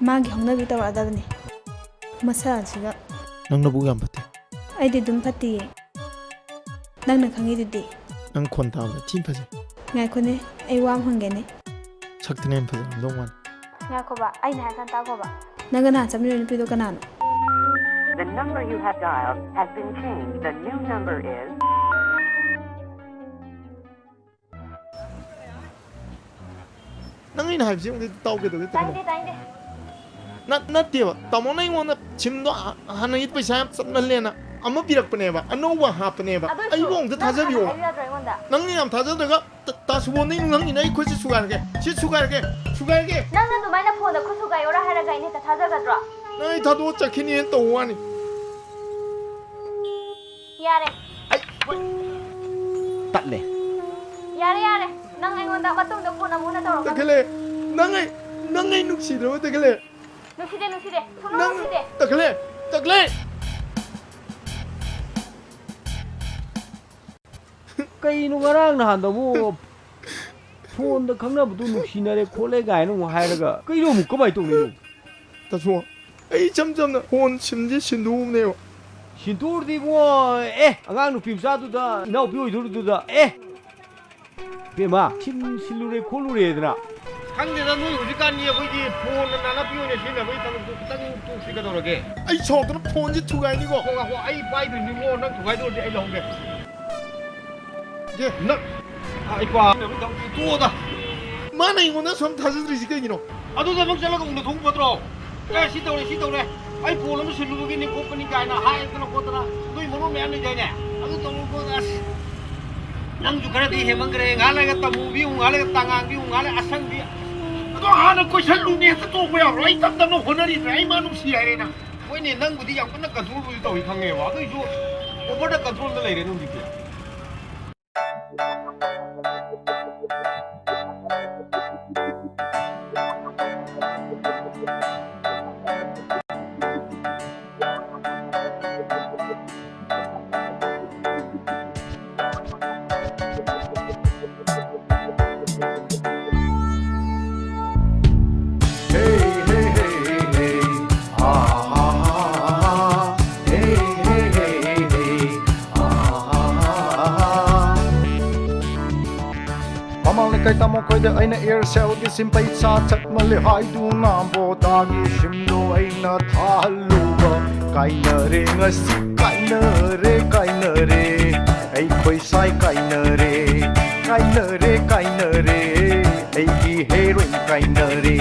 ꯃꯥꯒꯤ ꯍꯧꯅꯕꯤ ꯇꯧꯔꯛꯑꯗꯕꯅꯦ꯫ ꯃꯁꯛ ꯑꯁꯤꯒ꯫ ꯅꯪ ꯅꯕꯨꯛ ꯌꯥꯝ ꯐꯠꯇꯦ꯫ ꯑꯩꯗꯤ ꯑꯗꯨꯝ ꯐꯠꯇꯤꯌꯦ꯫ ꯅꯪꯅ ꯈꯪꯉꯤꯗꯨꯗꯤ꯫ ꯅꯪ ꯈꯣꯟ ꯇꯥꯕꯗ ꯊꯤ ꯐꯖꯩ꯫ ꯉꯥꯏꯈꯣꯅꯦ, ꯑꯩ ꯋꯥ ꯑꯃ ꯍꯪꯒꯦꯅꯦ꯫ ꯁꯛꯇꯅ ꯍꯦꯟꯅ ꯐꯖꯔꯝꯗꯧ ꯃꯥꯜꯂꯤ꯫ ꯉꯥꯏꯈꯣꯕ, ꯑꯩꯅ ꯍꯥꯏ ꯀꯥꯟ ꯇꯥꯈꯣꯕ꯫ ꯅꯪꯒ ꯅꯍꯥꯟ ꯆꯠꯃꯤꯟꯅꯕ ꯅꯨꯄꯤꯗꯣ ꯀꯅꯥꯅꯣ? The number you have dialed has been changed. The new number is ꯅꯪ ꯑꯩꯅ ꯍꯥꯏꯕꯁꯤ ꯑꯃꯨꯛꯇ ꯇꯥꯎ ꯀꯩꯗꯧꯒꯦ? ꯇꯥꯏꯅꯤꯡꯗꯦ, ꯇꯥꯏꯅꯤꯡꯗꯦ꯫ ꯅꯠ-, ꯅꯠꯇꯦꯕ, ꯇꯥꯃꯣꯅ ꯑꯩꯉꯣꯟꯗ ꯁꯤꯝꯗꯣ ꯍ-, ꯍꯥꯟꯅꯒꯤ ꯄꯩꯁꯥ ꯌꯥꯝ ꯆꯠꯃꯜꯂꯦꯅ ꯑꯃ ꯄꯤꯔꯛꯄꯅꯦꯕ, ꯑꯅꯧꯕ ꯍꯥꯞꯄꯅꯦꯕ꯫ ꯑꯗꯨ ꯑꯣꯏꯁꯨ ꯑꯩꯕꯨ ꯑꯃꯨꯛꯇ ꯅꯪ ꯍꯥꯟꯅ ꯊꯥꯖꯕꯤꯌꯣꯕ꯫ ꯍꯥꯏꯕ ꯌꯥꯗ꯭ꯔꯣ ꯑꯩꯉꯣꯟꯗ? ꯅꯪꯅ ꯌꯥꯝ ꯊꯥꯖꯗ꯭ꯔꯒ ꯇ-, ꯇꯥꯁꯨꯕꯣꯟꯗ ꯅꯪ ꯅꯪꯒꯤꯅ ꯑꯩ ꯈꯨꯠꯁꯦ ꯁꯨꯒꯥꯏꯔꯒꯦ, ꯁꯤ ꯁꯨꯒꯥꯏꯔꯒꯦ, ꯁꯨꯒꯥꯏꯔꯒꯦ꯫ ꯅꯪꯅ ꯑꯗꯨꯃꯥꯏꯅ ꯐꯣꯟꯗ ꯈꯨꯠ ꯁꯨꯒꯥꯏꯌꯣꯔꯥ ꯍꯥꯏꯔꯒ ꯑꯩꯅ ꯍꯦꯛꯇ ꯊꯥꯖꯒꯗ꯭ꯔꯣ? ꯅꯪ ꯑꯩ ꯊꯥꯗꯣꯛꯑ ꯆꯠꯈꯤꯅꯦꯅ ꯇꯧꯕ ꯋꯥꯅꯤ꯫ ꯌꯥꯔꯦ꯫ ꯑꯩ, ꯍꯣꯏ꯫ ꯇꯠꯂꯦ꯫ ꯌꯥꯔꯦ, ꯌꯥꯔꯦ꯫ ꯅꯪ ꯑꯩꯉꯣꯟꯗ ꯃꯇꯨꯡꯗ ꯐꯣꯟ ꯑꯃꯨꯛ ꯍꯟꯅ ꯇꯧꯔꯛꯀꯅꯨ꯫ ꯇꯈꯦꯜꯂꯦ, ꯅꯪ ꯑꯩ, ꯅꯪ ꯑꯩ ꯅꯨꯡꯁꯤꯗ꯭ꯔꯕ, ꯇꯈꯦꯜꯂꯦ? ꯅꯨꯡꯁꯤꯗꯦ, ꯅꯨꯡꯁꯤꯗꯦ꯫ ꯁꯨꯡꯅꯨꯡ ꯅꯪ, ꯅꯨꯡꯁꯤꯗꯦ꯫ ꯇꯈꯦꯜꯂꯦ, ꯇꯈꯦꯜꯂꯦ꯫ ꯀꯩꯅꯣ ꯉꯔꯥꯡ ꯅꯍꯥꯟꯗ ꯑꯃꯨꯛ ꯐꯣꯟꯗ ꯈꯪꯅꯕꯗꯨ ꯅꯨꯡꯁꯤꯅꯔꯦ ꯈꯣꯠꯂꯦ ꯀꯥꯏꯅ ꯑꯃꯨꯛ ꯍꯥꯏꯔꯒ, ꯀꯩꯅꯣ ꯑꯃꯨꯛ ꯀꯃꯥꯏꯅ ꯇꯧꯅꯩꯅꯣ? ꯇꯥꯁꯨꯕꯣꯟ, ꯑꯩ ꯏꯆꯝ ꯆꯝꯅ ꯐꯣꯟ ꯁꯤꯝꯁꯦ ꯁꯤꯟꯗꯣꯛꯎꯕꯅꯦꯕ꯫ ꯁꯤꯟꯗꯣꯛꯎꯔꯗꯤ ꯏꯕꯨꯡꯉꯣ, ꯑꯦ, ꯑꯉꯥꯡ ꯅꯨꯄꯤ ꯃꯆꯥꯗꯨꯗ ꯏꯅꯥꯎꯄꯤ ꯑꯣꯏꯗꯣꯔꯤꯗꯨꯗ, ꯑꯦ, ꯏꯕꯦꯝꯃ, ꯁꯤꯝ ꯁꯤꯜꯂꯨꯔꯦ ꯈꯣꯠꯂꯨꯔꯦꯗꯅ꯫ ꯈꯪꯗꯦꯗ, ꯅꯣꯏ ꯍꯧꯖꯤꯛꯀꯥꯟꯗꯤ ꯑꯩꯈꯣꯏꯒꯤ ꯐꯣꯟ ꯅꯥꯅꯞꯄꯤ ꯑꯣꯏꯅ ꯁꯤꯖꯤꯟꯅꯕꯒꯤ ꯊꯕꯛꯇꯨ ꯈꯤꯇꯪ ꯇꯣꯛꯁꯤ ꯀꯩꯗꯧꯔꯒꯦ? ꯑꯩ ꯁꯥꯎꯔꯛꯇꯅ ꯐꯣꯟꯁꯦ ꯊꯨꯒꯥꯏꯅꯤꯀꯣ꯫ ꯉꯥꯏꯈꯣ, ꯉꯥꯏꯈꯣ, ꯑꯩ ꯄꯥꯏꯗꯣꯏꯅꯤꯀꯣ, ꯅꯪ ꯊꯨꯒꯥꯏꯗꯣꯏ ꯑꯣꯏꯔꯗꯤ ꯑꯩ ꯂꯧꯍꯧꯒꯦ꯫ ꯌꯦ꯫ ꯅꯪ, ꯑ, ꯑꯩ ꯄꯥ-, ꯇꯣꯛꯑꯣꯗ꯫ ꯃꯥꯅ ꯑꯩꯉꯣꯟꯗ ꯁꯨꯝ ꯊꯥꯖꯗ꯭ꯔꯤꯁꯤ ꯀꯩꯒꯤꯅꯣ? ꯑꯗꯨꯗ ꯑꯃꯨꯛ ꯆꯠꯂꯒ ꯎꯅ ꯊꯣꯛꯎ ꯐꯠꯇ꯭ꯔꯣ? ꯑꯦ, ꯁꯤ ꯇꯧꯔꯦ, ꯁꯤ ꯇꯧꯔꯦ, ꯑꯩ ꯐꯣꯟ ꯑꯃ ꯁꯤꯜꯂꯨꯕꯒꯤꯅꯤ ꯈꯣꯠꯄꯅꯤ ꯀꯥꯏꯅ ꯍꯥꯏꯗꯅ ꯈꯣꯠꯇꯅ ꯑꯗꯨꯏ ꯃꯔꯣꯟ ꯃꯌꯥꯝ ꯂꯩꯗꯥꯏꯅꯦ? ꯑꯗꯨ ꯇꯧꯔꯨꯕ, ꯑꯁ, ꯅꯪꯁꯨ ꯈꯔꯗꯤ ꯍꯦꯟꯃꯟꯈ꯭ꯔꯦ꯫ ꯉꯥꯏꯍꯥꯛ ꯂꯩꯔꯒ ꯇꯃꯨꯕꯤ ꯑꯃꯨꯛ, ꯉꯥꯏꯍꯥꯛ ꯂꯩꯔꯒ ꯇꯉꯥꯡꯕꯤ ꯑꯃꯨꯛ, ꯉꯥꯏꯍꯥꯛ ꯂꯩꯔꯒ ꯑꯁꯪꯕꯤ꯫ ꯑꯗꯣ ꯍꯥꯟꯅ ꯀꯣꯏꯁꯜꯂꯨꯅꯦ, ꯍꯦꯛꯇ ꯇꯣꯛꯄ ꯌꯥꯕ꯭ꯔꯣ? ꯑꯩ ꯇꯞ ꯇꯞꯅ ꯍꯣꯠꯅꯔꯤꯗ꯭ꯔꯥ? ꯑꯩ ꯃꯥ ꯅꯨꯡꯁꯤ ꯍꯥꯏꯔꯦꯅ꯫ ꯍꯣꯏꯅꯦ, ꯅꯪꯕꯨꯗꯤ ꯌꯥꯝ ꯀꯟꯅ ꯀꯟꯇ꯭ꯔꯣꯜꯕꯨꯗꯤ ꯇꯧꯏ ꯈꯪꯉꯦꯕ, ꯑꯗꯨꯏꯁꯨ ꯑꯣꯚꯔꯗ ꯀꯟꯇ꯭ꯔꯣꯜꯗ ꯂꯩꯔꯦꯅꯦ ꯍꯧꯖꯤꯛꯇꯤ꯫ Hey, hey, hey, hey. Ah, ha, ha, ha, ha. Hey, hey, hey, hey, hey. Ah, ha, ha, ha, ha. ꯃꯃꯥꯡ ꯂꯩꯀꯥꯏ ꯇꯥꯃꯣ ꯈꯣꯏꯗ ꯑꯩꯅ Aircelꯒꯤ ꯁꯤꯝ ꯄꯩꯁꯥ ꯆꯠꯃꯜꯂꯦ ꯍꯥꯏꯗꯨꯅ ꯕꯣꯗꯥꯒꯤ ꯁꯤꯝꯗꯣ ꯑꯩꯅ ꯊꯥꯍꯜꯂꯨꯕ꯫ ꯀꯥꯏꯅꯔꯦ ꯉꯁꯤ, ꯀꯥꯏꯅꯔꯦ, ꯀꯥꯏꯅꯔꯦ꯫ ꯑꯩꯈꯣꯏ ꯁꯥꯏ ꯀꯥꯏꯅꯔꯦ, ꯀꯥꯏꯅꯔꯦ, ꯀꯥꯏꯅꯔꯦ꯫ ꯑꯩꯒꯤ heroine ꯀꯥꯏꯅꯔꯦ꯫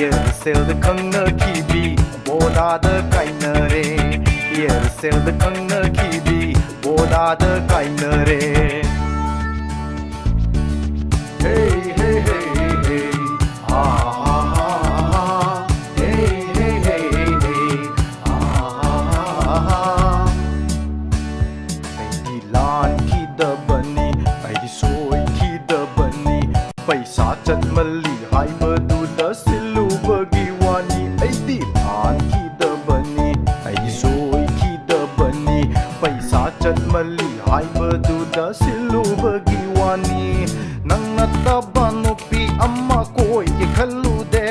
Aircelꯗ ꯈꯪꯅꯈꯤꯕꯤ ꯕꯣꯗꯥꯗ ꯀꯥꯏꯅꯔꯦ꯫ Aircelꯗ ꯈꯪꯅꯈꯤꯕꯤ ꯕꯣꯗꯥꯗ ꯀꯥꯏꯅꯔꯦ꯫ Hey, hey, hey, hey, hey. Ah, ha, ha, ha, ha. Hey, hey, hey, hey, hey. Ah, ha, ha, ha, ha. ꯑꯩꯗꯤ ꯂꯥꯟꯈꯤꯗꯕꯅꯤ, ꯑꯩꯗꯤ ꯁꯣꯏꯈꯤꯗꯕꯅꯤ꯫ ꯄꯩꯁꯥ ꯆꯠꯃꯜꯂꯤ ꯍꯥꯏꯕꯗꯨꯗ ꯁꯤꯜꯂꯨꯕꯒꯤ ꯋꯥꯅꯤ꯫ ꯑꯩꯗꯤ ꯂꯥꯟꯈꯤꯗꯕꯅꯤ, ꯑꯩꯗꯤ ꯁꯣꯏꯈꯤꯗꯕꯅꯤ꯫ ꯄꯩꯁꯥ ꯆꯠꯃꯜꯂꯤ ꯍꯥꯏꯕꯗꯨꯗ ꯁꯤꯜꯂꯨꯕꯒꯤ ꯋꯥꯅꯤ꯫ ꯅꯪ ꯅꯠꯇꯕ ꯅꯨꯄꯤ ꯑꯃ ꯀꯣꯏꯒꯦ ꯈꯜꯂꯨꯗꯦ꯫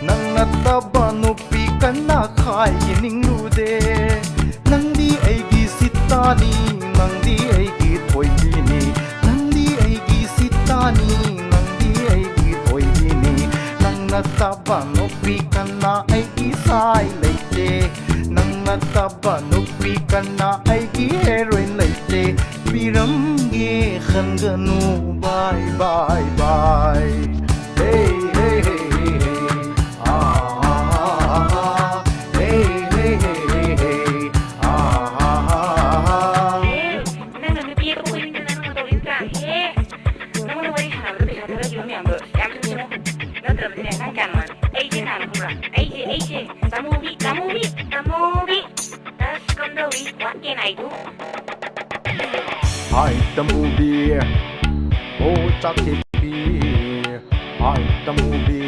ꯅꯪ ꯅꯠꯇꯕ ꯅꯨꯄꯤ ꯀꯅꯥ ꯈꯥꯏꯒꯦ ꯅꯤꯡꯂꯨꯗꯦ꯫ ꯅꯪꯗꯤ ꯑꯩꯒꯤ ꯁꯤꯇꯥꯅꯤ, ꯅꯪꯗꯤ ꯑꯩꯒꯤ ꯊꯣꯏꯕꯤꯅꯤ꯫ ꯅꯪꯗꯤ ꯑꯩꯒꯤ ꯁꯤꯇꯥꯅꯤ, ꯅꯪꯗꯤ ꯑꯩꯒꯤ ꯊꯣꯏꯕꯤꯅꯤ꯫ ꯅꯪ ꯅꯠꯇꯕ ꯅꯨꯄꯤ ꯀꯅꯥ ꯑꯩꯒꯤ ꯁꯥꯏ ꯂꯩꯇꯦ꯫ ꯅꯪ ꯅꯠꯇꯕ ꯅꯨꯄꯤ ꯀꯅꯥ ꯑꯩꯒꯤ heroine ꯂꯩꯇꯦ꯫ ꯄꯤꯔꯝꯒꯦ ꯈꯟꯒꯅꯨ, bye, bye, bye. Hey, hey, hey, hey, hey. Ah, ah, ah, ah, ah. Hey, hey, hey, hey, hey. Ah, ah, ah, ah, ah. ꯅꯪ ꯀꯌꯥꯝ ꯃꯥꯜꯂꯤ? ꯑꯩꯁꯦ ꯀꯅꯥꯅꯣ ꯈꯪꯕ꯭ꯔꯥ? ꯑꯩꯁꯦ, ꯑꯩꯁꯦ ꯇꯥꯃꯣꯕꯤ, ꯇꯥꯃꯣꯕꯤ, ꯇꯥꯃꯣꯕꯤ꯫ ꯑꯁ, ꯀꯝꯗꯧꯔꯤ? What can I do? ꯍꯥꯏ ꯇꯃꯨꯕꯤ, ꯑꯣ ꯆꯥꯛꯊꯦꯛꯄꯤ꯫ ꯍꯥꯏ ꯇꯃꯨꯕꯤ,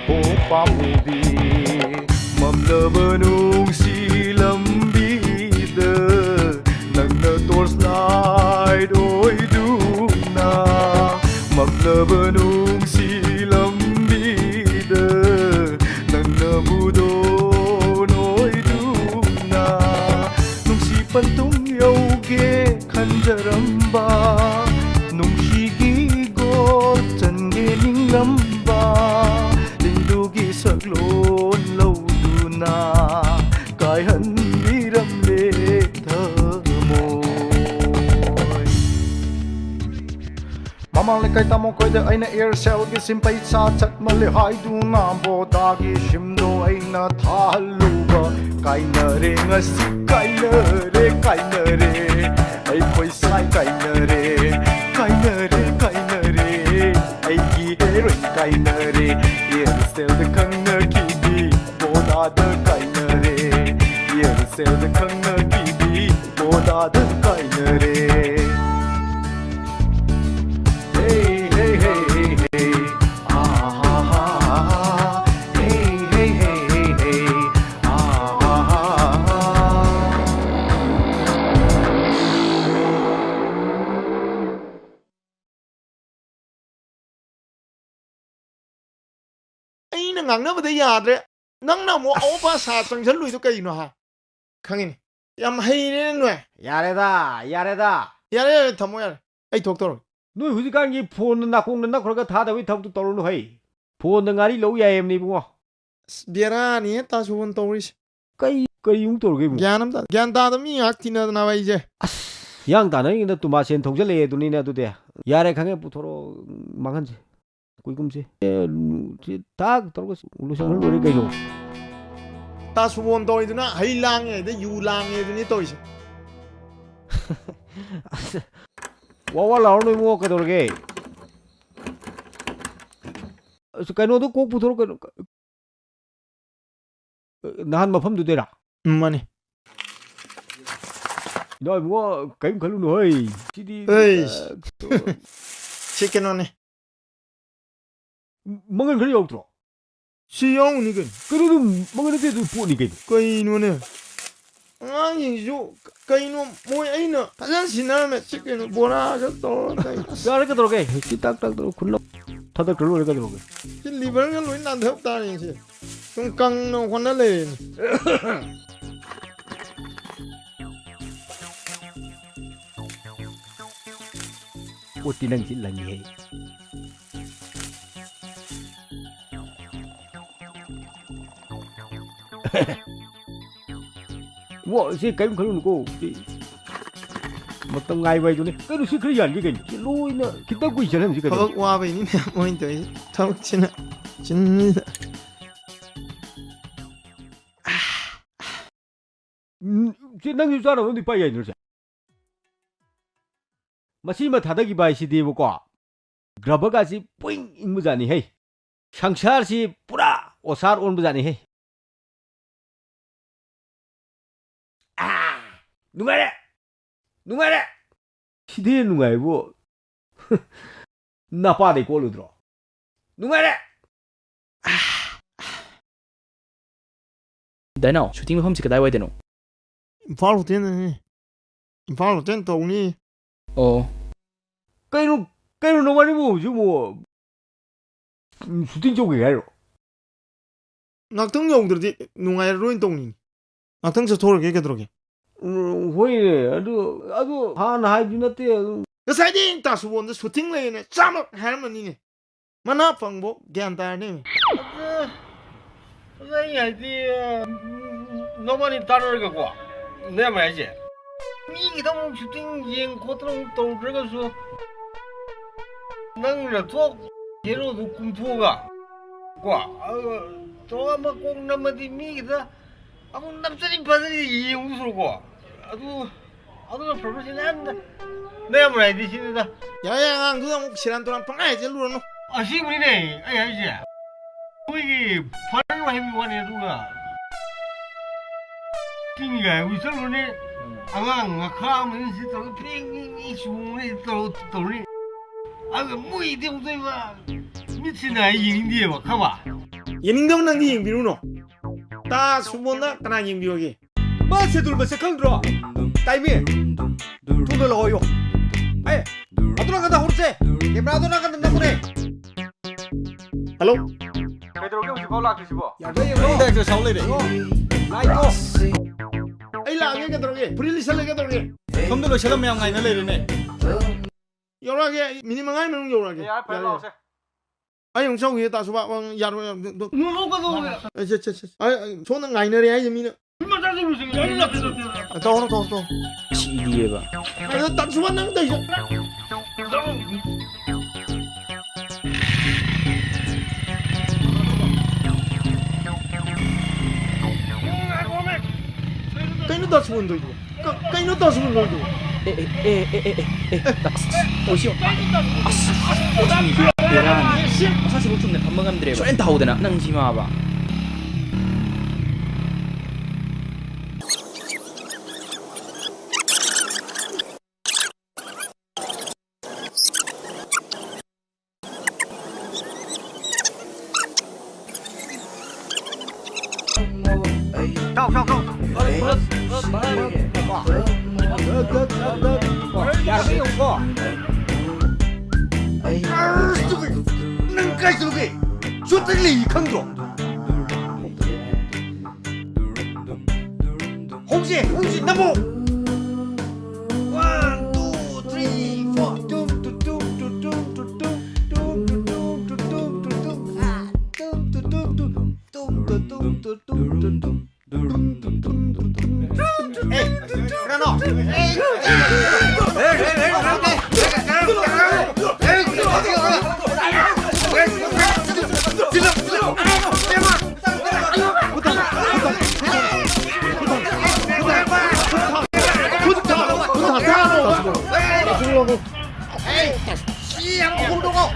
ꯑꯣ ꯄꯥꯃꯨꯕꯤ꯫ ꯃꯝꯂꯕ ꯅꯨꯡꯁꯤ ꯂꯝꯕꯤꯗ ꯅꯪꯅ torch light ꯑꯣꯏꯗꯨꯅ꯫ ꯃꯝꯂꯕ ꯅꯨꯡꯁꯤ ꯂꯝꯕꯤꯗ ꯅꯪꯅꯕꯨ ꯗꯣꯟ ꯑꯣꯏꯗꯨꯅ꯫ ꯅꯨꯡꯁꯤ ꯄꯟꯊꯨꯡ ꯌꯧꯒꯦ ꯈꯟꯖꯔꯝꯕ, ꯅꯨꯡꯁꯤꯒꯤ ꯒꯣꯜ ꯆꯟꯒꯦ ꯅꯤꯡꯂꯝꯕ, ꯂꯤꯟꯗꯨꯒꯤ ꯁꯛꯂꯣꯟ ꯂꯧꯗꯨꯅ ꯀꯥꯏꯍꯟꯕꯤꯔꯝꯂꯦ ꯊꯃꯣꯏ꯫ ꯃꯃꯥꯡ ꯂꯩꯀꯥꯏ ꯇꯥꯃꯣ ꯈꯣꯏꯗ ꯑꯩꯅ Aircelꯒꯤ ꯁꯤꯝ ꯄꯩꯁꯥ ꯆꯠꯃꯜꯂꯦ ꯍꯥꯏꯗꯨꯅ ꯕꯣꯗꯥꯒꯤ ꯁꯤꯝꯗꯣ ꯑꯩꯅ ꯊꯥꯍꯜꯂꯨꯕ꯫ ꯀꯥꯏꯅꯔꯦ ꯉꯁꯤ, ꯀꯥꯏꯅꯔꯦ, ꯀꯥꯏꯅꯔꯦ꯫ ꯑꯩꯈꯣꯏ ꯁꯥꯏ ꯀꯥꯏꯅꯔꯦ, ꯀꯥꯏꯅꯔꯦ, ꯀꯥꯏꯅꯔꯦ꯫ ꯑꯩꯒꯤ heroine ꯀꯥꯏꯅꯔꯦ꯫ Aircelꯗ ꯈꯪꯅꯈꯤꯕꯤ ꯕꯣꯗꯥꯗ ꯀꯥꯏꯅꯔꯦ꯫ Aircelꯗ ꯈꯪꯅꯈꯤꯕꯤ ꯕꯣꯗꯥꯗ ꯀꯥꯏꯅꯔꯦ꯫ Hey, hey, hey, hey, hey. Ah, ha, ha, ha, ha. Hey, hey, hey, hey, hey. Ah, ha, ha, ha, ha. ꯑꯩꯅ ꯉꯥꯡꯅꯕꯗ ꯌꯥꯗ꯭ꯔꯦ꯫ ꯅꯪꯅ ꯑꯃꯨꯛ ꯑꯁ꯫ ꯑꯑꯣꯄꯥ ꯁꯥ ꯆꯪꯁꯤꯜꯂꯨꯏꯗꯣ ꯀꯩꯅꯣ ꯍꯥ? ꯈꯪꯉꯤꯅꯦ꯫ ꯌꯥꯝ ꯍꯩꯔꯦꯅꯦ ꯅꯣꯏ꯫ ꯌꯥꯔꯦꯗ, ꯌꯥꯔꯦꯗ꯫ ꯌꯥꯔꯦ, ꯌꯥꯔꯦ, ꯊꯝꯃꯣ ꯌꯥꯔꯦ꯫ ꯑꯩ ꯊꯣꯛꯇꯧꯔꯒꯦ꯫ ꯅꯣꯏ ꯍꯧꯖꯤꯛꯀꯥꯟꯒꯤ phoneꯗ ꯅꯥꯀꯣꯡꯗ ꯅꯞꯈ꯭ꯔꯒ ꯊꯥꯗꯕꯒꯤ ꯊꯕꯛꯇꯨ ꯇꯧꯔꯨꯅꯨ ꯍꯩ꯫ Phoneꯗ ꯉꯥꯔꯤ ꯂꯧ ꯌꯥꯏ ꯍꯥꯏꯕꯅꯤ ꯏꯕꯨꯡꯉꯣ꯫ ꯑꯁ, ꯕꯦꯔꯥꯅꯤꯍꯦ ꯇꯥ ꯁꯨꯕꯣꯟ ꯇꯧꯔꯤꯁꯦ꯫ ꯀꯩ, ꯀꯔꯤ ꯑꯃꯨꯛ ꯇꯧꯔꯒꯦ ꯏꯕꯨꯡꯉꯣ? ꯒ꯭ꯌꯥꯟ ꯑꯝ ꯇꯥ-, ꯒ꯭ꯌꯥꯟ ꯇꯥꯗꯕ ꯃꯤ ꯉꯥꯏꯍꯥꯛ ꯇꯤꯟꯅꯗꯅꯕ ꯑꯩꯁꯦ꯫ ꯑꯁ, ꯍꯤꯌꯥꯡ ꯇꯥꯟꯅꯔꯤꯉꯩꯗ ꯇꯨꯃꯥ ꯁꯦꯟ ꯊꯧꯖꯜꯂꯛꯑꯦ ꯑꯗꯨꯅꯤꯅꯦ ꯑꯗꯨꯗꯤ꯫ ꯌꯥꯔꯦ, ꯈꯪꯉꯦ, ꯄꯨꯊꯣꯔꯛꯑꯣ, ꯃꯥꯡꯍꯟꯁꯦ꯫ ꯀꯨꯏ ꯀꯨꯝꯁꯦ꯫ ꯑꯦ, ꯁꯤ ꯊꯥꯛ ꯇꯧꯔꯒ ꯂꯣꯏꯁꯟꯈ꯭ꯔ ꯂꯣꯏꯔꯦ ꯀꯩꯅꯣ꯫ ꯇꯥ ꯁꯨꯕꯣꯟ ꯇꯧꯔꯤꯗꯨꯅ ꯍꯩ ꯂꯥꯡꯉꯦ, ꯑꯗꯩ ꯌꯨ ꯂꯥꯡꯉꯦ ꯑꯗꯨꯅꯤ ꯇꯧꯔꯤꯁꯦ꯫ ꯑꯁ, ꯋꯥ ꯋꯥ ꯂꯥꯎꯔꯅꯨ ꯏꯕꯨꯡꯉꯣ, ꯀꯩꯗꯧꯔꯒꯦ? ꯑꯁ, ꯀꯩꯅꯣꯗꯣ ꯀꯣꯛ ꯄꯨꯊꯣꯔꯛꯑꯣ ꯀꯩꯅꯣ꯫ ꯅꯍꯥꯟ ꯃꯐꯝꯗꯨꯗꯩꯔꯥ? ꯎꯝ, ꯃꯥꯅꯤ꯫ ꯏꯅꯥꯎ ꯏꯕꯨꯡꯉꯣ, ꯀꯔꯤꯝ ꯈꯜꯂꯨꯅꯨ ꯍꯣꯏ꯫ ꯁꯤꯗꯤ, ꯑꯩ꯫ ꯑ, ꯁꯤ ꯀꯩꯅꯣꯅꯦ꯫ ꯃꯪꯒꯟ ꯈꯔ ꯌꯥꯎꯗ꯭ꯔꯣ? ꯁꯤ ꯌꯥꯎꯅꯤ ꯀꯩꯅꯣ꯫ ꯀꯩꯅꯣ ꯑꯗꯨꯝ ꯃꯪꯒꯟ ꯅꯠꯇꯦ, ꯑꯗꯨ ꯄꯣꯠꯅꯤ ꯀꯩꯅꯣ꯫ ꯀꯩꯅꯣꯅꯦ? ꯑꯉꯥꯡꯁꯤꯡꯁꯤꯁꯨ ꯀꯩꯅꯣ ꯃꯣꯏ ꯑꯩꯅ ꯐꯖꯅ ꯁꯤꯟꯅꯔꯝꯃꯦ꯫ ꯁꯤ ꯀꯩꯅꯣ ꯕꯣꯔꯥꯒ ꯇꯧꯔꯒ ꯇꯧꯔꯤ꯫ ꯌꯥꯔꯦ ꯀꯩꯗꯧꯔꯒꯦ? ꯁꯤ ꯇꯥꯛ ꯇꯥꯛ ꯇꯧꯔ ꯈꯨꯜꯂꯣ꯫ ꯊꯥꯗꯈ꯭ꯔ ꯂꯣꯏꯔꯦ ꯀꯩꯗꯧꯔꯒꯦ? ꯁꯤ ꯂꯤꯚꯔꯒ ꯂꯣꯏ ꯅꯥꯟꯊꯕ ꯇꯥꯔꯦ ꯁꯤ꯫ ꯁꯨꯝ ꯀꯪꯅ ꯍꯣꯠꯅ ꯂꯩꯔꯦꯅꯦ꯫ ꯄꯣꯠꯇꯤ ꯅꯪꯁꯤ ꯂꯪꯉꯤꯍꯦ꯫ ꯏꯕꯣ, ꯁꯤ ꯀꯔꯤꯝ ꯈꯜꯂꯨꯅꯨꯀꯣ꯫ ꯁꯤ ꯃꯇꯝ ꯉꯥꯏꯕ ꯍꯥꯏꯗꯨꯅꯤ꯫ ꯀꯩꯅꯣ, ꯁꯤ ꯈꯔ ꯌꯥꯟꯒꯦ ꯀꯩꯅꯣ꯫ ꯁꯤ ꯂꯣꯏꯅ ꯈꯤꯇꯪ ꯀꯨꯏ ꯆꯠꯍꯟꯁꯤ ꯀꯩꯅꯣ꯫ ꯊꯕꯛ ꯋꯥꯕꯩꯅꯤꯅꯦ ꯃꯣꯏꯅ ꯇꯧꯔꯤꯁꯦ꯫ ꯊꯕꯛꯁꯤꯅ ꯆꯤꯟꯁꯤꯗ꯫ ꯎꯝ, ꯁꯤ ꯅꯪꯁꯨ ꯆꯥꯅꯕ ꯑꯃꯗꯤ ꯄꯥꯏ ꯌꯥꯏꯗꯅ ꯁꯦ꯫ ꯃꯁꯤꯃ ꯊꯥꯗꯈꯤꯕ ꯍꯥꯏꯁꯤꯗꯤꯕꯀꯣ, ꯒ꯭ꯔꯕꯒꯥꯁꯤ ꯄꯨꯏꯡ ꯏꯪꯕꯖꯥꯠꯅꯤꯍꯦ꯫ ꯁꯪꯁꯥꯔꯁꯤ ꯄꯨꯔꯥ ꯑꯣꯁꯥꯔ ꯑꯣꯟꯕꯖꯥꯠꯅꯤꯍꯦ꯫ ꯑꯥ! ꯅꯨꯡꯉꯥꯏꯔꯦ! ꯅꯨꯡꯉꯥꯏꯔꯦ! ꯁꯤꯗꯤ ꯅꯨꯡꯉꯥꯏꯕꯨ꯫ ꯅꯄꯥꯗꯩ ꯀꯣꯠꯂꯨꯗ꯭ꯔꯣ? ꯅꯨꯡꯉꯥꯏꯔꯦ! ꯗꯥꯏꯅꯥꯎ, ꯁꯨꯇꯤꯡ ꯃꯐꯝꯁꯤ ꯀꯗꯥꯏꯋꯥꯏꯗꯅꯣ? ꯏꯝꯐꯥꯜ ꯍꯣꯇꯦꯜꯗꯅꯤ꯫ ꯏꯝꯐꯥꯜ ꯍꯣꯇꯦꯜ ꯇꯧꯅꯤ꯫ ꯑꯣ꯫ ꯀꯩꯅꯣ, ꯀꯩꯅꯣ ꯅꯕꯥꯅꯤꯕꯨ ꯍꯧꯖꯤꯛ ꯑꯃꯨꯛ, ꯎꯝ, ꯁꯨꯇꯤꯡ ꯆꯧꯒꯦ ꯍꯥꯏꯔꯣ? ꯉꯥꯛꯇꯪ ꯌꯧꯗ꯭ꯔꯗꯤ ꯅꯨꯡꯉꯥꯏꯔꯔꯣꯏꯅ ꯇꯧꯅꯤꯡꯉꯤ꯫ ꯉꯥꯛꯇꯪ ꯆꯠꯊꯣꯛꯎꯔꯒꯦ ꯀꯩꯗꯧꯔꯒꯦ? ꯎꯝ, ꯍꯣꯏꯅꯦ, ꯑꯗꯨ, ꯑꯗꯨ ꯍꯥꯟꯅ ꯍꯥꯏꯕꯗꯤ ꯅꯠꯇꯦ, ꯑꯗꯨ꯫ ꯉꯁꯥꯏꯗꯤ ꯇꯥꯁꯨꯕꯣꯟꯗ ꯁꯨꯇꯤꯡ ꯂꯩꯌꯦꯅ ꯆꯥꯝꯃ ꯍꯥꯏꯔꯝꯃꯅꯤꯅꯦ꯫ ꯃꯅꯥ ꯐꯪꯕ ꯒ꯭ꯌꯥꯟ ꯇꯥꯔꯅꯤ꯫ ꯑꯗꯨ, ꯑꯗꯨ ꯑꯩ ꯍꯥꯏꯗꯤ, ꯎꯝ, ꯅꯕꯥꯅꯤ ꯇꯥꯟꯅꯔꯒꯀꯣ, ꯅꯌꯥꯝꯕ ꯍꯥꯏꯁꯦ꯫ ꯃꯤꯒꯤꯗ ꯑꯃꯨꯛ ꯁꯨꯇꯤꯡ ꯌꯦꯡ ꯈꯣꯠꯇꯅ ꯑꯃꯨꯛ ꯇꯧꯗ꯭ꯔꯒꯁꯨ, ꯅꯪꯅ ꯊꯣꯛ ꯍꯦꯔꯣꯗꯨ ꯀꯨꯝꯊꯣꯛꯑꯒ, ꯀꯣ, ꯑꯗꯨꯒ ꯇꯧꯔꯒ ꯑꯃ ꯀꯣꯛ ꯅꯝꯃꯗꯤ ꯃꯤꯒꯤꯗ ꯑꯃꯨꯛ ꯅꯞꯆꯅꯤꯡ ꯐꯖꯅ ꯌꯦꯡꯉꯨ ꯁꯨꯔꯨꯀꯣ꯫ ꯑꯗꯨ, ꯑꯗꯨꯅ ꯐꯕ꯭ꯔꯥ ꯁꯤꯅꯤ꯫ ꯅꯪ, ꯅꯌꯥꯝꯕ ꯍꯥꯏꯗꯤ ꯁꯤꯅꯤꯗ꯫ ꯌꯥꯔꯦ, ꯑꯉꯥꯡꯗꯨꯗ ꯑꯃꯨꯛ ꯁꯦꯔꯥꯟ ꯇꯨꯔꯥꯟ ꯄꯪꯍꯥꯏ ꯍꯥꯏꯖꯜꯂꯨꯔꯅꯨ꯫ ꯑꯁꯤꯕꯨꯅꯤꯅꯦ ꯑꯩ ꯍꯥꯏꯁꯦ꯫ ꯑꯩꯈꯣꯏꯒꯤ ꯐꯔ ꯍꯥꯏꯕꯒꯤ ꯋꯥꯅꯤ, ꯑꯗꯨꯒ ꯆꯤꯡꯒ ꯍꯥꯏꯕ ꯆꯠꯂꯨꯔꯅꯤ꯫ ꯑꯉꯥꯡ ꯃꯈꯥ ꯑꯃꯅꯤ ꯁꯤ ꯇꯧꯔꯒ ꯐ꯭ꯔꯤꯡ ꯐ꯭ꯔꯤꯡ ꯐ꯭ꯔꯤꯡ ꯆꯣꯡꯉꯅꯤ, ꯇꯧ-, ꯇꯧꯔꯅꯤ꯫ ꯑꯗꯨꯒ ꯃꯣꯏꯗꯤ ꯑꯃꯨꯛꯇꯣꯏꯕ ꯃꯤꯠꯁꯤꯅ ꯑꯩ ꯌꯦꯡꯅꯤꯡꯗꯦꯕ, ꯈꯪꯕ? ꯌꯦꯡꯅꯤꯡꯗꯕ ꯅꯪꯗꯤ ꯌꯦꯡꯕꯤꯔꯨꯅꯣ꯫ ꯇꯥ ꯁꯨꯃꯣꯟꯗ ꯀꯅꯥ ꯌꯦꯡꯕꯤꯔꯒꯦ? ꯃꯥ ꯁꯦꯗꯨꯜ ꯃꯁꯛ ꯈꯪꯗ꯭ꯔꯣ? ꯇꯥꯏꯃꯤ, ꯊꯨꯅ ꯂꯥꯛꯑꯣꯌꯣ꯫ ꯑꯦ, ꯑꯗꯨ ꯅꯥꯀꯟꯗ ꯍꯧꯔꯁꯦ꯫ ꯀꯦꯃꯦꯔꯥꯗꯣ ꯅꯥꯀꯟꯗ ꯅꯝꯃꯨꯅꯦ꯫ ꯍꯜꯂꯣ? ꯀꯩꯗꯧꯔꯒꯦ ꯍꯧꯖꯤꯛꯐꯥꯎ ꯂꯥꯛꯇ꯭ꯔꯤꯁꯤꯕꯣ? ꯌꯥꯗ꯭ꯔꯦ, ꯌꯦꯡꯉꯣ꯫ ꯅꯪ ꯗꯥꯏꯔꯦꯛꯇꯔ ꯁꯥꯎ ꯂꯩꯔꯦ꯫ ꯌꯦꯡꯉꯣ꯫ ꯂꯥꯏꯠꯇꯣ꯫ ꯑꯩ ꯂꯥꯛꯑꯒꯦ, ꯀꯩꯗꯧꯔꯒꯦ? ꯐꯨꯔꯤꯠ ꯂꯤꯠꯁꯜꯂꯦ, ꯀꯩꯗꯧꯔꯒꯦ? ꯁꯣꯝꯗ ꯂꯣꯏꯁꯜꯂꯝꯃꯦ, ꯌꯥꯝ ꯉꯥꯏꯅ ꯂꯩꯔꯦꯅꯦ꯫ ꯌꯧꯔꯛꯑꯒꯦ, ꯑꯩ ꯃꯤꯅꯤꯠ ꯃꯉꯥꯒꯤ ꯃꯅꯨꯡ ꯌꯧꯔꯛꯑꯒꯦ꯫ ꯌꯥꯔꯦ, ꯐꯔꯦ, ꯌꯥꯔꯦ, ꯂꯥꯛꯑꯣꯁꯦ꯫ ꯌꯥꯔꯦ꯫ ꯑꯩ ꯑꯃꯨꯛ ꯆꯧꯈꯤꯒꯦ, ꯇꯥ ꯁꯨꯕꯥ, ꯌꯥꯔꯣꯏ, ꯌꯥꯔꯣꯏ, ꯑꯗꯨ, ꯑꯗꯨ꯫ ꯅꯣꯡꯃ ꯀꯩꯗꯧꯔꯒꯦ? ꯑꯩ, ꯁꯦ, ꯁꯦ, ꯁꯦ꯫ ꯑꯩ, ꯑꯩ, ꯁꯣꯝꯗ ꯉꯥꯏꯅꯔꯦ ꯍꯥꯏꯁꯦ ꯃꯤꯅ꯫ ꯇꯧꯔꯣ, ꯇꯧꯔꯣ, ꯇꯧꯔꯣ꯫ ꯁꯤꯗꯤꯑꯕ꯫ ꯑꯗꯣ ꯇꯥ ꯁꯨꯕꯥ, ꯅꯪ ꯇꯧꯏꯁꯦ꯫ ꯀꯩꯅꯣ ꯇꯥ ꯁꯨꯕꯥꯅ ꯇꯧꯔꯤꯗꯨꯕꯣ? ꯀ-, ꯀꯩꯅꯣ ꯇꯥ ꯁꯨꯕꯥꯅ ꯇꯧꯔꯤꯗꯨꯕꯣ? ꯑꯦ, ꯑꯦ, ꯑꯦ, ꯑꯦ, ꯑꯦ, ꯑꯦ, ꯑꯦ, ꯇꯥ-, ꯑꯁ, ꯑꯁ, ꯑꯣ, ꯁꯤ ꯕꯦꯔꯥꯅꯤ꯫ ꯃꯁꯥꯁꯤꯕꯨ ꯆꯨꯝꯅ ꯐꯝꯕ ꯉꯝꯗ꯭ꯔꯦꯕ꯫ ꯁꯨꯛꯌꯥ ꯇꯥꯍꯧꯗꯅ ꯅꯪ ꯁꯤꯃꯕ꯫ ꯊꯥꯎ, ꯊꯥꯎ, ꯊꯥꯎ꯫ ꯌꯥꯔꯕ ꯌꯦꯡꯉꯨꯀꯣ꯫ ꯑꯁ, ꯅꯪ ꯀꯥꯏ ꯆꯠꯂꯨꯒꯦ? ꯁꯨꯠꯇ ꯂꯩ ꯈꯪꯗ꯭ꯔꯣ? ꯍꯧꯁꯦ, ꯍꯧꯁꯦ, ꯅꯝꯃꯣ꯫ One, two, three, four. ꯇꯨꯝ, ꯇꯨ, ꯇꯨꯝ, ꯇꯨ, ꯇꯨꯝ, ꯇꯨ, ꯇꯨꯝ, ꯇꯨꯝ, ꯇꯨ, ꯇꯨꯝ, ꯇꯨ, ꯇꯨꯝ, ꯇꯨ, ꯇꯨꯝ, ꯇꯨꯝ, ꯇꯨꯝ, ꯇꯨꯝ, ꯇꯨꯝ, ꯇꯨꯝ, ꯇꯨꯝ, ꯇꯨꯝ, ꯇꯨꯝ, ꯇꯨꯝ, ꯇꯨꯝ, ꯇꯨꯝ, ꯇꯨꯝ, ꯇꯨꯝ, ꯇꯨꯝ, ꯇꯨꯝ꯫ ꯑꯦ, ꯀꯅꯥꯅꯣ? ꯑꯦ, ꯑꯦ, ꯑꯦ, ꯑꯦ, ꯑꯦ, ꯁꯤ ꯌꯥꯝ ꯈꯨꯝꯗꯣꯛꯑꯣ꯫